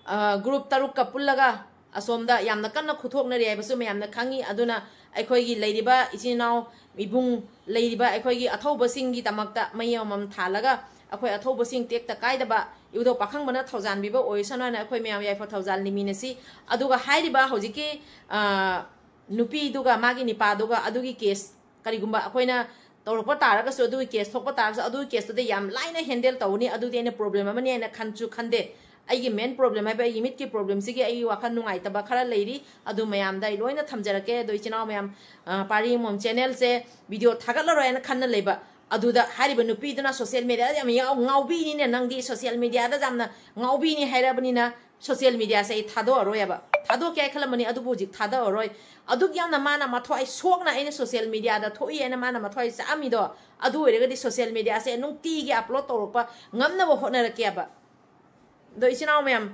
ꯑ, group ꯇꯔꯨꯛꯀ ꯄꯨꯜꯂꯒ ꯑꯁꯣꯝꯗ ꯌꯥꯝꯅ ꯀꯟꯅ ꯈꯨꯊꯣꯛꯅꯔꯤ ꯍꯥꯏꯕꯁꯨ ꯃꯌꯥꯝꯅ ꯈꯪꯉꯤ꯫ ꯑꯗꯨꯅ ꯑꯩꯈꯣꯏꯒꯤ ꯂꯩꯔꯤꯕ ꯏꯆꯤꯟ ꯏꯅꯥꯎ ꯏꯕꯨꯡ ꯂꯩꯔꯤꯕ ꯑꯩꯈꯣꯏꯒꯤ ꯑꯊꯧꯕꯁꯤꯡꯒꯤꯗꯃꯛꯇ ꯃꯩ ꯑꯃꯃꯝ ꯊꯥꯜꯂꯒ ꯑꯩꯈꯣꯏ ꯑꯊꯧꯕꯁꯤꯡ ꯇꯦꯛꯇ ꯀꯥꯏꯗꯕ ꯏꯕꯨꯙꯧ ꯄꯥꯈꯪꯕꯅ ꯊꯧꯖꯥꯟꯕꯤꯕ ꯑꯣꯏꯁꯅꯨ ꯍꯥꯏꯅ ꯑꯩꯈꯣꯏ ꯃꯌꯥꯝ ꯌꯥꯏꯐ ꯊꯧꯖꯥꯜ ꯅꯤꯃꯤꯟꯅꯁꯤ꯫ ꯑꯗꯨꯒ ꯍꯥꯏꯔꯤꯕ ꯍꯧꯖꯤꯛꯀꯤ, ꯑ, ꯅꯨꯄꯤꯗꯨꯒ ꯃꯥꯒꯤ ꯅꯤꯄꯥꯗꯨꯒ ꯑꯗꯨꯒꯤ case ꯀꯔꯤꯒꯨꯝꯕ ꯑꯩꯈꯣꯏꯅ ꯇꯧꯔꯛꯄ ꯇꯥꯔꯒꯁꯨ, ꯑꯗꯨꯒꯤ case ꯊꯣꯛꯄ ꯇꯥꯔꯒꯁꯨ, ꯑꯗꯨꯒꯤ case ꯇꯨꯗꯤ ꯌꯥꯝ ꯂꯥꯏꯅ handle ꯇꯧꯅꯤ, ꯑꯗꯨꯗꯤ ꯑꯩꯅ problem ꯑꯃꯅꯤ ꯍꯥꯏꯅ ꯈꯟꯁꯨ ꯈꯟꯗꯦ꯫ ꯑꯩꯒꯤ main problem ꯍꯥꯏꯕ ꯑꯩꯒꯤ ꯃꯤꯠꯀꯤ problemꯁꯤꯒꯤ ꯑꯩꯒꯤ ꯋꯥꯈꯜ ꯅꯨꯡꯉꯥꯏꯇꯕ ꯈꯔ ꯂꯩꯔꯤ, ꯑꯗꯨ ꯃꯌꯥꯝꯗ ꯑꯩ ꯂꯣꯏꯅ ꯊꯝꯖꯔꯛꯀꯦ꯫ ꯑꯗꯣ ꯏꯆꯤꯟ ꯏꯅꯥꯎ ꯃꯌꯥꯝ, ꯑ, ꯄꯥꯔꯤ ꯑꯃꯃꯝ channelꯁꯦ video ꯊꯥꯒꯠꯂꯔꯣꯏ ꯍꯥꯏꯅ ꯈꯟꯅ ꯂꯩꯕ, ꯑꯗꯨꯗ ꯍꯥꯏꯔꯤꯕ ꯅꯨꯄꯤꯗꯨꯅ social mediaꯗ ꯌꯥꯝ ꯌꯥꯎ-, ꯉꯥꯎꯕꯤꯅꯤꯅꯦ, ꯅꯪꯗꯤ social mediaꯗ ꯌꯥꯝꯅ ꯉꯥꯎꯕꯤꯅꯤ ꯍꯥꯏꯔꯕꯅꯤꯅ social mediaꯁꯦ ꯑꯩ ꯊꯥꯗꯣꯛꯑꯔꯣꯏꯕ꯫ ꯊꯥꯗꯣꯛꯀꯦ ꯍꯥꯏ ꯈꯜꯂꯝꯕꯅꯤ, ꯑꯗꯨꯕꯨ ꯍꯧꯖꯤꯛ ꯊꯥꯗꯣꯛꯑꯔꯣꯏ꯫ ꯑꯗꯨꯛ ꯌꯥꯝꯅ ꯃꯥꯅ ꯃꯊ꯭ꯋꯥꯏ ꯁꯣꯛꯅ ꯑꯩꯅ ꯁꯣꯁꯤꯌꯦꯜ ꯃꯦꯗꯤꯌꯥꯗ ꯊꯣꯛꯏ ꯍꯥꯏꯅ ꯃꯥꯅ ꯃꯊ꯭ꯋꯥꯏ ꯆꯥꯛꯑꯝꯃꯤꯗꯣ, ꯑꯗꯨ ꯑꯣꯏꯔꯒꯗꯤ ꯁꯣꯁꯤꯌꯦꯜ ꯃꯦꯗꯤꯌꯥꯁꯦ ꯅꯨꯡꯇꯤꯒꯤ ꯑꯞꯂꯣꯗ ꯇꯧꯔꯛꯄ ꯉꯝꯅꯕ ꯍꯣꯠꯅꯔꯛꯀꯦꯕ꯫ ꯑꯗꯣ ꯏꯆꯤꯟ ꯏꯅꯥꯎ ꯃꯌꯥꯝ,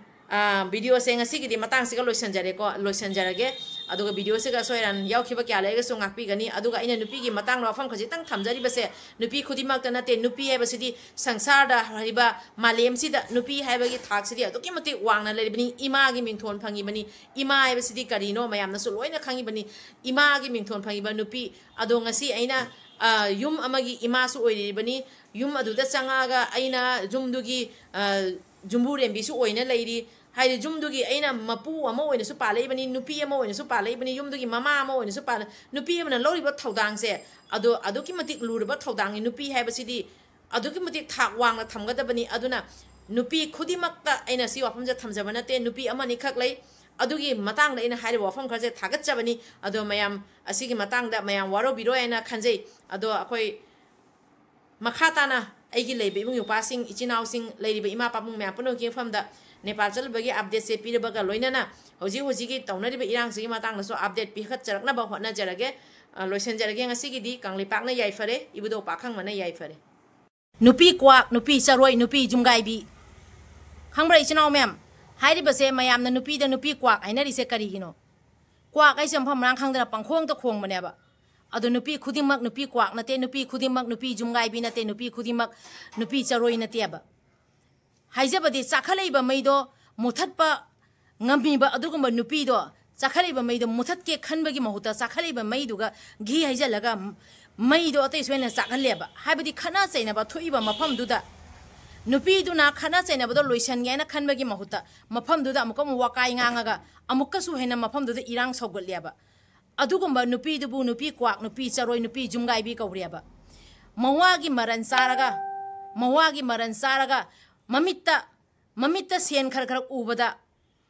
ꯚꯤꯗꯤꯑꯣꯁꯦ ꯉꯁꯤꯒꯤꯗꯤ ꯃꯇꯥꯡꯁꯤꯒ ꯂꯣꯏꯁꯤꯟꯖꯔꯦꯀꯣ, ꯂꯣꯏꯁꯤꯟꯖꯔꯒꯦ꯫ ꯑꯗꯨꯒ ꯚꯤꯗꯤꯑꯣꯁꯤꯒ ꯑꯁꯣꯏ ꯑꯔꯥꯟ ꯌꯥꯎꯈꯤꯕ ꯀꯌꯥ ꯂꯩꯔꯒꯁꯨ ꯉꯥꯛꯄꯤꯒꯅꯤ꯫ ꯑꯗꯨꯒ ꯑꯩꯅ ꯅꯨꯄꯤꯒꯤ ꯃꯇꯥꯡꯗ ꯋꯥꯐꯝ ꯈꯖꯤꯛꯇꯪ ꯊꯝꯖꯔꯤꯕꯁꯦ, ꯅꯨꯄꯤ ꯈꯨꯗꯤꯡꯃꯛꯇ ꯅꯠꯇꯦ, ꯅꯨꯄꯤ ꯍꯥꯏꯕꯁꯤꯗꯤ ꯁꯪꯁꯥꯔꯗ ꯍꯥꯏꯔꯤꯕ ꯃꯥꯂꯦꯝꯁꯤꯗ ꯅꯨꯄꯤ ꯍꯥꯏꯕꯒꯤ ꯊꯥꯛꯁꯤꯗꯤ ꯑꯗꯨꯛꯀꯤ ꯃꯇꯤꯛ ꯋꯥꯡꯅ ꯂꯩꯔꯤꯕꯅꯤ꯫ ꯏꯃꯥꯒꯤ ꯃꯤꯡꯊꯣꯟ ꯐꯪꯉꯤꯕꯅꯤ꯫ ꯏꯃꯥ ꯍꯥꯏꯕꯁꯤꯗꯤ ꯀꯔꯤꯅꯣ ꯃꯌꯥꯝꯅꯁꯨ ꯂꯣꯏꯅ ꯈꯪꯉꯤꯕꯅꯤ꯫ ꯏꯃꯥꯒꯤ ꯃꯤꯡꯊꯣꯟ ꯐꯪꯉꯤꯕ ꯅꯨꯄꯤ ꯑꯗꯣ ꯉꯁꯤ ꯑꯩꯅ, ꯑ, ꯌꯨꯝ ꯑꯃꯒꯤ ꯏꯃꯥꯁꯨ ꯑꯣꯏꯔꯤꯕꯅꯤ꯫ ꯌꯨꯝ ꯑꯗꯨꯗ ꯆꯪꯉꯛꯑꯒ ꯑꯩꯅ ꯌꯨꯝꯗꯨꯒꯤ, ꯑ, ꯌꯨꯝꯕꯨꯔꯦꯝꯕꯤꯁꯨ ꯑꯣꯏꯅ ꯂꯩꯔꯤ꯫ ꯍꯥꯏꯗꯤ ꯌꯨꯝꯗꯨꯒꯤ ꯑꯩꯅ ꯃꯄꯨ ꯑꯃ ꯑꯣꯏꯅꯁꯨ ꯄꯥꯜꯂꯛꯏꯕꯅꯤ, ꯅꯨꯄꯤ ꯑꯃ ꯑꯣꯏꯅꯁꯨ ꯄꯥꯜꯂꯛꯏꯕꯅꯤ, ꯌꯨꯝꯗꯨꯒꯤ ꯃꯃꯥ ꯑꯃ ꯑꯣꯏꯅꯁꯨ ꯄꯥꯜꯂ-, ꯅꯨꯄꯤ ꯑꯃꯅ ꯂꯧꯔꯤꯕ ꯊꯧꯗꯥꯡꯁꯦ ꯑꯗꯣ ꯑꯗꯨꯛꯀꯤ ꯃꯇꯤꯛ ꯂꯨꯔꯕ ꯊꯧꯗꯥꯡꯅꯤ꯫ ꯅꯨꯄꯤ ꯍꯥꯏꯕꯁꯤꯗꯤ ꯑꯗꯨꯛꯀꯤ ꯃꯇꯤꯛ ꯊꯥꯛ ꯋꯥꯡꯅ ꯊꯝꯒꯗꯕꯅꯤ꯫ ꯑꯗꯨꯅ ꯅꯨꯄꯤ ꯈꯨꯗꯤꯡꯃꯛꯇ ꯑꯩꯅ ꯁꯤ ꯋꯥꯐꯝꯁꯦ ꯊꯝꯖꯕ ꯅꯠꯇꯦ, ꯅꯨꯄꯤ ꯑꯃꯅꯤꯈꯛ ꯂꯩ꯫ ꯑꯗꯨꯒꯤ ꯃꯇꯥꯡꯗ ꯑꯩꯅ ꯍꯥꯏꯔꯤꯕ ꯋꯥꯐꯝ ꯈꯔꯁꯦ ꯊꯥꯒꯠꯆꯕꯅꯤ꯫ ꯑꯗꯣ ꯃꯌꯥꯝ ꯑꯁꯤꯒꯤ ꯃꯇꯥꯡꯗ ꯃꯌꯥꯝ ꯋꯥꯔꯧꯕꯤꯔꯣꯏ ꯍꯥꯏꯅ ꯈꯟꯖꯩ꯫ ꯑꯗꯣ ꯑꯩꯈꯣꯏ ꯃꯈꯥ ꯇꯥꯅ ꯑꯩꯒꯤ ꯂꯩꯕ ꯏꯕꯨꯡ ꯏꯄ꯭ꯋꯥꯁꯤꯡ, ꯏꯆꯤꯟ ꯏꯅꯥꯎꯁꯤꯡ, ꯂꯩꯔꯤꯕ ꯏꯃꯥ ꯄꯥꯕꯨꯡ ꯃꯌꯥꯝ ꯄꯨꯝꯅꯃꯛꯀꯤ ꯃꯐꯝꯗ ꯅꯦꯄꯥꯜ ꯆꯠꯂꯨꯕꯒꯤ ꯑꯞꯗꯦꯠꯁꯦ ꯄꯤꯔꯕꯒ ꯂꯣꯏꯅꯅ ꯍꯧꯖꯤꯛ ꯍꯧꯖꯤꯛꯀꯤ ꯇꯧꯅꯔꯤꯕ ꯏꯔꯥꯡꯁꯤꯒꯤ ꯃꯇꯥꯡꯗꯁꯨ ꯑꯞꯗꯦꯠ ꯄꯤꯈꯠꯆꯔꯛꯅꯕ ꯍꯣꯠꯅꯖꯔꯒꯦ꯫ ꯑ, ꯂꯣꯏꯁꯤꯟꯖꯔꯒꯦ ꯉꯁꯤꯒꯤꯗꯤ꯫ ꯀꯪꯂꯩꯄꯥꯛꯅ ꯌꯥꯏꯐꯔꯦ, ꯏꯕꯨꯙꯧ ꯄꯥꯈꯪꯕꯅ ꯌꯥꯏꯐꯔꯦ꯫ ꯅꯨꯄꯤ ꯀ꯭ꯋꯥꯛ, ꯅꯨꯄꯤ ꯆꯔꯣꯏ, ꯅꯨꯄꯤ ꯌꯨꯝꯒꯥꯏꯕꯤ꯫ ꯈꯪꯕ꯭ꯔꯥ ꯏꯆꯤꯟ ꯏꯅꯥꯎ ꯃꯌꯥꯝ? ꯍꯥꯏꯔꯤꯕꯁꯦ ꯃꯌꯥꯝꯅ ꯅꯨꯄꯤꯗ ꯅꯨꯄꯤ ꯀ꯭ꯋꯥꯛ ꯍꯥꯏꯅꯔꯤꯁꯦ ꯀꯔꯤꯒꯤꯅꯣ? ꯀ꯭ꯋꯥꯛ ꯍꯥꯏꯁꯦ ꯃꯐꯝ ꯃꯔꯥꯡ ꯈꯪꯗꯅ ꯄꯪꯈꯣꯡꯗ ꯈꯣꯡꯕꯅꯦꯕ꯫ ꯑꯗꯣ ꯅꯨꯄꯤ ꯈꯨꯗꯤꯡꯃꯛ ꯅꯨꯄꯤ ꯀ꯭ꯋꯥꯛ ꯅꯠꯇꯦ, ꯅꯨꯄꯤ ꯈꯨꯗꯤꯡꯃꯛ ꯅꯨꯄꯤ ꯌꯨꯝꯒꯥꯏꯕꯤ ꯅꯠꯇꯦ, ꯅꯨꯄꯤ ꯈꯨꯗꯤꯡꯃꯛ ꯅꯨꯄꯤ ꯆꯔꯣꯏ ꯅꯠꯇꯦꯕ꯫ ꯍꯥꯏꯖꯕꯗꯤ ꯆꯥꯈꯠꯂꯛꯏꯕ ꯃꯩꯗꯣ ꯃꯨꯊꯠꯄ ꯉꯝꯃꯤꯕ ꯑꯗꯨꯒꯨꯝꯕ ꯅꯨꯄꯤꯗꯣ, ꯆꯥꯈꯠꯂꯛꯏꯕ ꯃꯩꯗꯣ ꯃꯨꯊꯠꯀꯦ ꯈꯟꯕꯒꯤ ꯃꯍꯨꯠꯇ ꯆꯥꯈꯠꯂꯛꯏꯕ ꯃꯩꯗꯨꯒ ꯘꯤ ꯍꯩꯖꯤꯜꯂꯒ ꯃꯩꯗꯣ ꯑꯇꯩ ꯁꯣꯏꯅ ꯆꯥꯛꯍꯜꯂꯦꯕ꯫ ꯍꯥꯏꯕꯗꯤ ꯈꯠꯅ ꯆꯩꯅꯕ ꯊꯣꯛꯏꯕ ꯃꯐꯝꯗꯨꯗ ꯅꯨꯄꯤꯗꯨꯅ ꯈꯠꯅ ꯆꯩꯅꯕꯗꯣ ꯂꯣꯏꯁꯟꯒꯦ ꯍꯥꯏꯅ ꯈꯟꯕꯒꯤ ꯃꯍꯨꯠꯇ ꯃꯐꯝꯗꯨꯗ ꯑꯃꯨꯛꯀ ꯑꯃꯨꯛ ꯋꯥꯀꯥꯏ ꯉꯥꯡꯉꯒ ꯑꯃꯨꯛꯀꯁꯨ ꯍꯦꯟꯅ ꯃꯐꯝꯗꯨꯗ ꯏꯔꯥꯡ ꯁꯧꯒꯠꯂꯦꯕ꯫ ꯑꯗꯨꯒꯨꯝꯕ ꯅꯨꯄꯤꯗꯨꯕꯨ ꯅꯨꯄꯤ ꯀ꯭ꯋꯥꯛ, ꯅꯨꯄꯤ ꯆꯔꯣꯏ, ꯅꯨꯄꯤ ꯌꯨꯝꯒꯥꯏꯕꯤ ꯀꯧꯔꯦꯕ꯫ ꯃꯋꯥꯒꯤ ꯃꯔꯟ ꯆꯥꯔꯒ, ꯃꯋꯥꯒꯤ ꯃꯔꯟ ꯆꯥꯔꯒ ꯃꯃꯤꯠꯇ, ꯃꯃꯤꯠꯇ ꯁꯦꯟ ꯈꯔ ꯈꯔ ꯎꯕꯗ,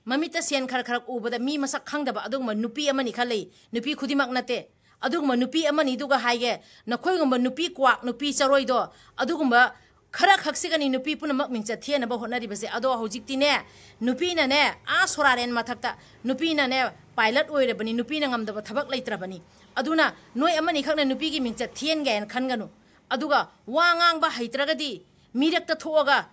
ꯃꯃꯤꯠꯇ ꯁꯦꯟ ꯈꯔ ꯈꯔ ꯎꯕꯗ ꯃꯤ ꯃꯁꯛ ꯈꯪꯗꯕ ꯑꯗꯨꯒꯨꯝꯕ ꯅꯨꯄꯤ ꯑꯃꯅꯤ ꯈꯔ ꯂꯩ꯫ ꯅꯨꯄꯤ ꯈꯨꯗꯤꯡꯃꯛ ꯅꯠꯇꯦ꯫ ꯑꯗꯨꯒꯨꯝꯕ ꯅꯨꯄꯤ ꯑꯃꯅꯤꯗꯨꯒ ꯍꯥꯏꯒꯦ, ꯅꯈꯣꯏꯒꯨꯝꯕ ꯅꯨꯄꯤ ꯀ꯭ꯋꯥꯛ, ꯅꯨꯄꯤ ꯆꯔꯣꯏꯗꯣ, ꯑꯗꯨꯒꯨꯝꯕ ꯈꯔ ꯈꯛꯁꯤꯒꯅꯤ ꯅꯨꯄꯤ ꯄꯨꯝꯅꯃꯛ ꯃꯤꯡꯆꯠ ꯊꯤꯍꯟꯅꯕ ꯍꯣꯠꯅꯔꯤꯕꯁꯦ꯫ ꯑꯗꯣ ꯍꯧꯖꯤꯛꯇꯤꯅꯦ, ꯅꯨꯄꯤꯅꯅꯦ, ꯑꯥ ꯁꯣꯔꯥꯔꯦꯟ ꯃꯊꯛꯇ ꯅꯨꯄꯤꯅꯅꯦ ꯄꯥꯏꯂꯠ ꯑꯣꯏꯔꯕꯅꯤ, ꯅꯨꯄꯤꯅ ꯉꯝꯗꯕ ꯊꯕꯛ ꯂꯩꯇ꯭ꯔꯕꯅꯤ꯫ ꯑꯗꯨꯅ ꯅꯣꯏ ꯑꯃꯅꯤꯈꯛꯅ ꯅꯨꯄꯤꯒꯤ ꯃꯤꯡꯆꯠ ꯊꯤꯍꯟꯒꯦ ꯍꯥꯏꯅ ꯈꯟꯒꯅꯨ꯫ ꯑꯗꯨꯒ ꯋꯥ ꯉꯥꯡꯕ ꯍꯩꯇ꯭ꯔꯒꯗꯤ ꯃꯤꯔꯛꯇ ꯊꯣꯛꯑꯒ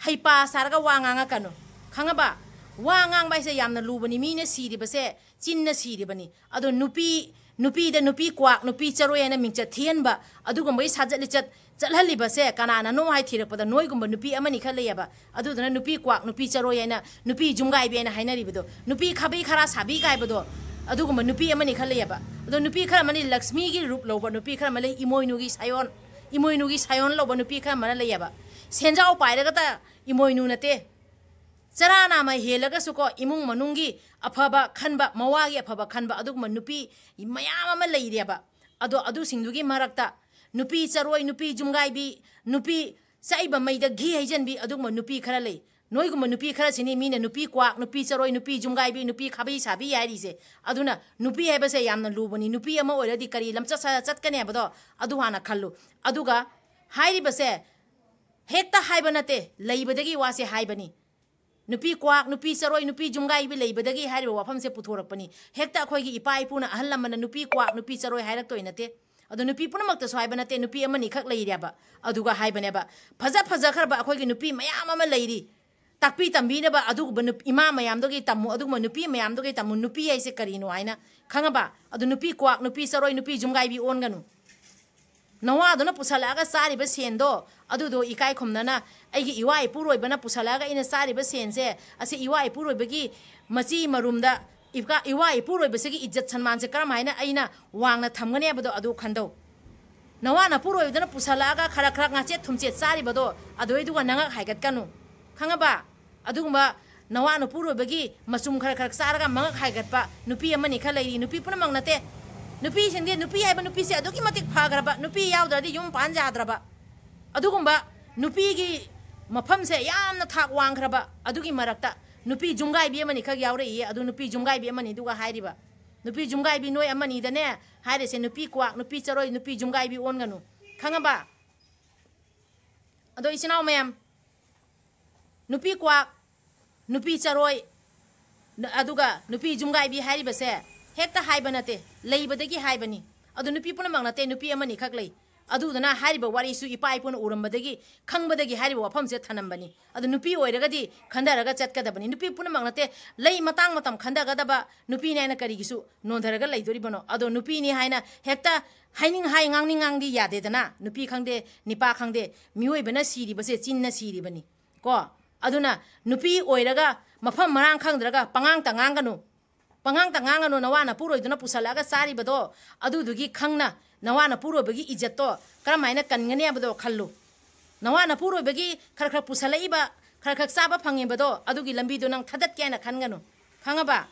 ꯍꯩꯄꯥ ꯁꯥꯔꯒ ꯋꯥ ꯉꯥꯡꯉꯛꯀꯅꯨ, ꯈꯪꯉꯕ? ꯋꯥ ꯉꯥꯡꯕ ꯍꯥꯏꯁꯦ ꯌꯥꯝꯅ ꯂꯨꯕꯅꯤ꯫ ꯃꯤꯅ ꯁꯤꯔꯤꯕꯁꯦ ꯆꯤꯟꯅ ꯁꯤꯔꯤꯕꯅꯤ꯫ ꯑꯗꯣ ꯅꯨꯄꯤ, ꯅꯨꯄꯤꯗ ꯅꯨꯄꯤ ꯀ꯭ꯋꯥꯛ, ꯅꯨꯄꯤ ꯆꯔꯣꯏ ꯍꯥꯏꯅ ꯃꯤꯡꯆꯠ ꯊꯤꯍꯟꯕ, ꯑꯗꯨꯒꯨꯝꯕꯒꯤ ꯁꯥꯖꯠ ꯂꯤꯆꯠ ꯆꯠꯍꯜꯂꯤꯕꯁꯦ ꯀꯅꯥꯅꯅꯣ ꯍꯥꯏ ꯊꯤꯔꯛꯄꯗ ꯅꯣꯏꯒꯨꯝꯕ ꯅꯨꯄꯤ ꯑꯃꯅꯤ ꯈꯔ ꯂꯩꯌꯦꯕ꯫ ꯑꯗꯨꯗꯨꯅ ꯅꯨꯄꯤ ꯀ꯭ꯋꯥꯛ, ꯅꯨꯄꯤ ꯆꯔꯣꯏ ꯍꯥꯏꯅ, ꯅꯨꯄꯤ ꯖꯨꯝꯒꯥꯏꯕꯤ ꯍꯥꯏꯅ ꯍꯥꯏꯅꯔꯤꯕꯗꯣ, ꯅꯨꯄꯤ ꯈꯥꯕꯩ ꯈꯔꯥ ꯁꯥꯕꯤ ꯀꯥꯏꯕꯗꯣ, ꯑꯗꯨꯒꯨꯝꯕ ꯅꯨꯄꯤ ꯑꯃꯅꯤ ꯈꯔ ꯂꯩꯌꯦꯕ꯫ ꯑꯗꯣ ꯅꯨꯄꯤ ꯈꯔ ꯑꯃꯅꯤ ꯂꯛꯁꯃꯤꯒꯤ ꯔꯨꯞ ꯂꯧꯕ ꯅꯨꯄꯤ ꯈꯔ ꯑꯃ ꯂꯩ, ꯏꯃꯣꯏꯅꯨꯒꯤ ꯁꯥꯌꯣꯟ, ꯏꯃꯣꯏꯅꯨꯒꯤ ꯁꯥꯌꯣꯟ ꯂꯧꯕ ꯅꯨꯄꯤ ꯈꯔ ꯑꯃꯅ ꯂꯩꯌꯦꯕ꯫ ꯁꯦꯟꯖꯥꯎ ꯄꯥꯏꯔꯒꯇ ꯏꯃꯣꯏꯅꯨ ꯅꯠꯇꯦ, ꯆꯔꯥ ꯅꯥꯝꯃ ꯍꯦꯜꯂꯒꯁꯨꯀꯣ, ꯏꯃꯨꯡ ꯃꯅꯨꯡꯒꯤ ꯑꯐꯕ ꯈꯟꯕ, ꯃꯋꯥꯒꯤ ꯑꯐꯕ ꯈꯟꯕ, ꯑꯗꯨꯒꯨꯝꯕ ꯅꯨꯄꯤ ꯃꯌꯥꯝ ꯑꯃ ꯂꯩꯔꯦꯕ꯫ ꯑꯗꯣ ꯑꯗꯨꯁꯤꯡꯗꯨꯒꯤ ꯃꯔꯛꯇ ꯅꯨꯄꯤ ꯆꯔꯣꯏ, ꯅꯨꯄꯤ ꯖꯨꯝꯒꯥꯏꯕꯤ, ꯅꯨꯄꯤ ꯆꯥꯛꯏꯕ ꯃꯩꯗ ꯘꯤ ꯍꯩꯖꯤꯟꯕꯤ, ꯑꯗꯨꯒꯨꯝꯕ ꯅꯨꯄꯤ ꯈꯔ ꯂꯩ꯫ ꯅꯣꯏꯒꯨꯝꯕ ꯅꯨꯄꯤ ꯈꯔꯁꯤꯅꯤ ꯃꯤꯅ ꯅꯨꯄꯤ ꯀ꯭ꯋꯥꯛ, ꯅꯨꯄꯤ ꯆꯔꯣꯏ, ꯅꯨꯄꯤ ꯖꯨꯝꯒꯥꯏꯕꯤ, ꯅꯨꯄꯤ ꯈꯥꯕꯩ ꯁꯥꯕꯤ ꯍꯥꯏꯔꯤꯁꯦ꯫ ꯑꯗꯨꯅ ꯅꯨꯄꯤ ꯍꯥꯏꯕꯁꯦ ꯌꯥꯝꯅ ꯂꯨꯕꯅꯤ꯫ ꯅꯨꯄꯤ ꯑꯃ ꯑꯣꯏꯔꯗꯤ ꯀꯔꯤ ꯂꯝꯆꯠ ꯁꯥꯖꯠ ꯆꯠꯀꯅꯤ ꯍꯥꯏꯕꯗꯣ ꯑꯗꯨ ꯍꯥꯟꯅ ꯈꯜꯂꯨ꯫ ꯑꯗꯨꯒ ꯍꯥꯏꯔꯤꯕꯁꯦ ꯍꯦꯛꯇ ꯍꯥꯏꯕ ꯅꯠꯇꯦ, ꯂꯩꯕꯗꯒꯤ ꯋꯥꯁꯦ ꯍꯥꯏꯕꯅꯤ꯫ ꯅꯨꯄꯤ ꯀ꯭ꯋꯥꯛ, ꯅꯨꯄꯤ ꯆꯔꯣꯏ, ꯅꯨꯄꯤ ꯖꯨꯝꯒꯥꯏꯕꯤ ꯂꯩꯕꯗꯒꯤ ꯍꯥꯏꯔꯤꯕ ꯋꯥꯐꯝꯁꯦ ꯄꯨꯊꯣꯔꯛꯄꯅꯤ꯫ ꯍꯦꯛꯇ ꯑꯩꯈꯣꯏꯒꯤ ꯏꯄꯥ ꯏꯄꯨꯅ, ꯑꯍꯜ ꯂꯃꯟꯅ ꯅꯨꯄꯤ ꯀ꯭ꯋꯥꯛ, ꯅꯨꯄꯤ ꯆꯔꯣꯏ ꯍꯥꯏꯔꯛꯇꯣꯏ ꯅꯠꯇꯦ꯫ ꯑꯗꯣ ꯅꯨꯄꯤ ꯄꯨꯝꯅꯃꯛꯇꯁꯨ ꯍꯥꯏꯕ ꯅꯠꯇꯦ, ꯅꯨꯄꯤ ꯑꯃꯅꯤꯈꯛ ꯂꯩꯔꯦꯕ꯫ ꯑꯗꯨꯒ ꯍꯥꯏꯕꯅꯦꯕ, ꯐꯖ ꯐꯖꯈ꯭ꯔꯕ ꯑꯩꯈꯣꯏꯒꯤ ꯅꯨꯄꯤ ꯃꯌꯥꯝ ꯑꯃ ꯂꯩꯔꯤ, ꯇꯥꯛꯄꯤ ꯇꯝꯕꯤꯅꯕ ꯑꯗꯨꯒꯨꯝꯕ ꯅꯨꯞ-, ꯏꯃꯥ ꯃꯌꯥꯝꯗꯒꯤ ꯇꯝꯃꯨ, ꯑꯗꯨꯒꯨꯝꯕ ꯅꯨꯄꯤ ꯃꯌꯥꯝꯗꯒꯤ ꯇꯝꯃꯨ, ꯅꯨꯄꯤ ꯍꯥꯏꯁꯦ ꯀꯔꯤꯅꯣ ꯍꯥꯏꯅ, ꯈꯪꯉꯕ? ꯑꯗꯨ ꯅꯨꯄꯤ ꯀ꯭ꯋꯥꯛ, ꯅꯨꯄꯤ ꯆꯔꯣꯏ, ꯅꯨꯄꯤ ꯖꯨꯝꯒꯥꯏꯕꯤ ꯑꯣꯟꯒꯅꯨ꯫ ꯅꯋꯥꯗꯨꯅ ꯄꯨꯁꯜꯂꯛꯑꯒ ꯆꯥꯔꯤꯕ ꯁꯦꯟꯗꯣ, ꯑꯗꯨꯗꯣ ꯏꯀꯥꯏ ꯈꯨꯝꯅꯅ, ꯑꯩꯒꯤ ꯏꯋꯥ ꯏꯄꯨꯔꯣꯏꯕꯅ ꯄꯨꯁꯜꯂꯛꯑꯒ ꯑꯩꯅ ꯆꯥꯔꯤꯕ ꯁꯦꯟꯁꯦ, ꯑꯁꯤ ꯏꯋꯥ ꯏꯄꯨꯔꯣꯏꯕꯒꯤ ꯃꯆꯤ ꯃꯔꯨꯝꯗ, ꯏꯀꯥ-, ꯏꯋꯥ ꯏꯄꯨꯔꯣꯏꯕꯁꯤꯒꯤ ꯏꯖꯠ ꯁꯟꯃꯥꯟꯁꯦ ꯀꯔꯝ ꯍꯥꯏꯅ ꯑꯩꯅ ꯋꯥꯡꯅ ꯊꯝꯒꯅꯤ ꯍꯥꯏꯕꯗꯣ ꯑꯗꯨ ꯈꯟꯗꯧ꯫ ꯅꯋꯥ ꯅꯄꯨꯔꯣꯏꯕꯗꯨꯅ ꯄꯨꯁꯜꯂꯛꯑꯒ ꯈꯔ ꯈꯔ ꯉꯥꯆꯦꯠ ꯊꯨꯝꯆꯦꯠ ꯆꯥꯔꯤꯕꯗꯣ, ꯑꯗꯨꯏꯗꯨꯒ ꯅꯉꯛ ꯍꯥꯏꯒꯠꯀꯅꯨ, ꯈꯪꯉꯕ? ꯑꯗꯨꯒꯨꯝꯕ ꯅꯋꯥ ꯅꯄꯨꯔꯣꯏꯕꯒꯤ ꯃꯆꯨꯝ ꯈꯔ ꯈꯔ ꯆꯥꯔꯒ ꯃꯉꯛ ꯍꯥꯏꯒꯠꯄ ꯅꯨꯄꯤ ꯑꯃꯅꯤ ꯈꯔ ꯂꯩꯔꯤ꯫ ꯅꯨꯄꯤ ꯄꯨꯝꯅꯃꯛ ꯅꯠꯇꯦ꯫ ꯅꯨꯄꯤꯁꯤꯡꯗꯤ, ꯅꯨꯄꯤ ꯍꯥꯏꯕ ꯅꯨꯄꯤꯁꯦ ꯑꯗꯨꯛꯀꯤ ꯃꯇꯤꯛ ꯐꯈ꯭ꯔꯕ, ꯅꯨꯄꯤ ꯌꯥꯎꯗ꯭ꯔꯗꯤ ꯌꯨꯝ ꯄꯥꯟ ꯌꯥꯗ꯭ꯔꯕ, ꯑꯗꯨꯒꯨꯝꯕ ꯅꯨꯄꯤꯒꯤ ꯃꯐꯝꯁꯦ ꯌꯥꯝꯅ ꯊꯥꯛ ꯋꯥꯡꯈ꯭ꯔꯕ, ꯑꯗꯨꯒꯤ ꯃꯔꯛꯇ ꯅꯨꯄꯤ ꯖꯨꯝꯒꯥꯏꯕꯤ ꯑꯃꯅꯤ ꯈꯛ ꯌꯥꯎꯔꯛꯏꯌꯦ꯫ ꯑꯗꯨ ꯅꯨꯄꯤ ꯖꯨꯝꯒꯥꯏꯕꯤ ꯑꯃꯅꯤꯗꯨꯒ ꯍꯥꯏꯔꯤꯕ, ꯅꯨꯄꯤ ꯖꯨꯝꯒꯥꯏꯕꯤ ꯅꯣꯏ ꯑꯃꯅꯤꯗꯅꯦ ꯍꯥꯏꯔꯤꯁꯦ, ꯅꯨꯄꯤ ꯀ꯭ꯋꯥꯛ, ꯅꯨꯄꯤ ꯆꯔꯣꯏ, ꯅꯨꯄꯤ ꯖꯨꯝꯒꯥꯏꯕꯤ ꯑꯣꯟꯒꯅꯨ, ꯈꯪꯉꯕ? ꯑꯗꯣ ꯏꯆꯤꯟ ꯏꯅꯥꯎ ꯃꯌꯥꯝ, ꯅꯨꯄꯤ ꯀ꯭ꯋꯥꯛ, ꯅꯨꯄꯤ ꯆꯔꯣꯏ, ꯅ-, ꯑꯗꯨꯒ ꯅꯨꯄꯤ ꯖꯨꯝꯒꯥꯏꯕꯤ ꯍꯥꯏꯔꯤꯕꯁꯦ ꯍꯦꯛꯇ ꯍꯥꯏꯕ ꯅꯠꯇꯦ, ꯂꯩꯕꯗꯒꯤ ꯍꯥꯏꯕꯅꯤ꯫ ꯑꯗꯨ ꯅꯨꯄꯤ ꯄꯨꯝꯅꯃꯛ ꯅꯠꯇꯦ, ꯅꯨꯄꯤ ꯑꯃꯅꯤ ꯈꯛ ꯂꯩ꯫ ꯑꯗꯨꯗꯨꯅ ꯍꯥꯏꯔꯤꯕ ꯋꯥꯔꯤꯁꯨ ꯏꯄꯥ ꯏꯄꯨꯅ ꯎꯔꯝꯕꯗꯒꯤ, ꯈꯪꯕꯗꯒꯤ ꯍꯥꯏꯔꯤꯕ ꯋꯥꯐꯝꯁꯦ ꯊꯅꯝꯕꯅꯤ꯫ ꯑꯗꯨ ꯅꯨꯄꯤ ꯑꯣꯏꯔꯒꯗꯤ ꯈꯟꯊꯔꯒ ꯆꯠꯀꯗꯕꯅꯤ꯫ ꯅꯨꯄꯤ ꯄꯨꯝꯅꯃꯛ ꯅꯠꯇꯦ, ꯂꯩ ꯃꯇꯥꯡ ꯃꯇꯝ ꯈꯟꯊꯒꯗꯕ ꯅꯨꯄꯤꯅꯤ ꯍꯥꯏꯅ ꯀꯔꯤꯒꯤꯁꯨ ꯅꯣꯟꯊꯔꯒ ꯂꯩꯗꯣꯔꯤꯕꯅꯣ? ꯑꯗꯣ ꯅꯨꯄꯤꯅꯤ ꯍꯥꯏꯅ ꯍꯦꯛꯇ ꯍꯥꯏꯅꯤꯡ ꯍꯥꯏ, ꯉꯥꯡꯅꯤꯡ ꯉꯥꯡꯗꯤ ꯌꯥꯗꯦꯗꯅ꯫ ꯅꯨꯄꯤ ꯈꯪꯗꯦ, ꯅꯤꯄꯥ ꯈꯪꯗꯦ, ꯃꯤꯑꯣꯏꯕꯅ ꯁꯤꯔꯤꯕꯁꯦ ꯆꯤꯟꯅ ꯁꯤꯔꯤꯕꯅꯤ ꯀꯣ꯫ ꯑꯗꯨꯅ ꯅꯨꯄꯤ ꯑꯣꯏꯔꯒ ꯃꯐꯝ ꯃꯔꯥꯡ ꯈꯪꯗ꯭ꯔꯒ ꯄꯉꯥꯡꯇ ꯉꯥꯡꯒꯅꯨ꯫ ꯄꯉꯥꯡꯇ ꯉꯥꯡꯒꯅꯨ, ꯅꯋꯥ ꯅꯄꯨꯔꯣꯏꯗꯨꯅ ꯄꯨꯁꯜꯂꯛꯑꯒ ꯆꯥꯔꯤꯕꯗꯣ, ꯑꯗꯨꯗꯨꯒꯤ ꯈꯪꯅ ꯅꯋꯥ ꯅꯄꯨꯔꯣꯏꯕꯒꯤ ꯏꯖꯠꯇꯣ ꯀꯔꯝ ꯍꯥꯏꯅ ꯀꯟꯒꯅꯤ ꯍꯥꯏꯕꯗꯣ ꯈꯜꯂꯨ꯫ ꯅꯋꯥ ꯅꯄꯨꯔꯣꯏꯕꯒꯤ ꯈꯔ ꯈꯔ ꯄꯨꯁꯜꯂꯛꯏꯕ, ꯈꯔ ꯈꯔ ꯆꯥꯕ ꯐꯪꯉꯤꯕꯗꯣ, ꯑꯗꯨꯒꯤ ꯂꯝꯕꯤꯗꯣ ꯅꯪ ꯊꯥꯗꯠꯀꯦ ꯍꯥꯏꯅ ꯈꯟꯒꯅꯨ꯫ ꯈꯪꯉꯕ?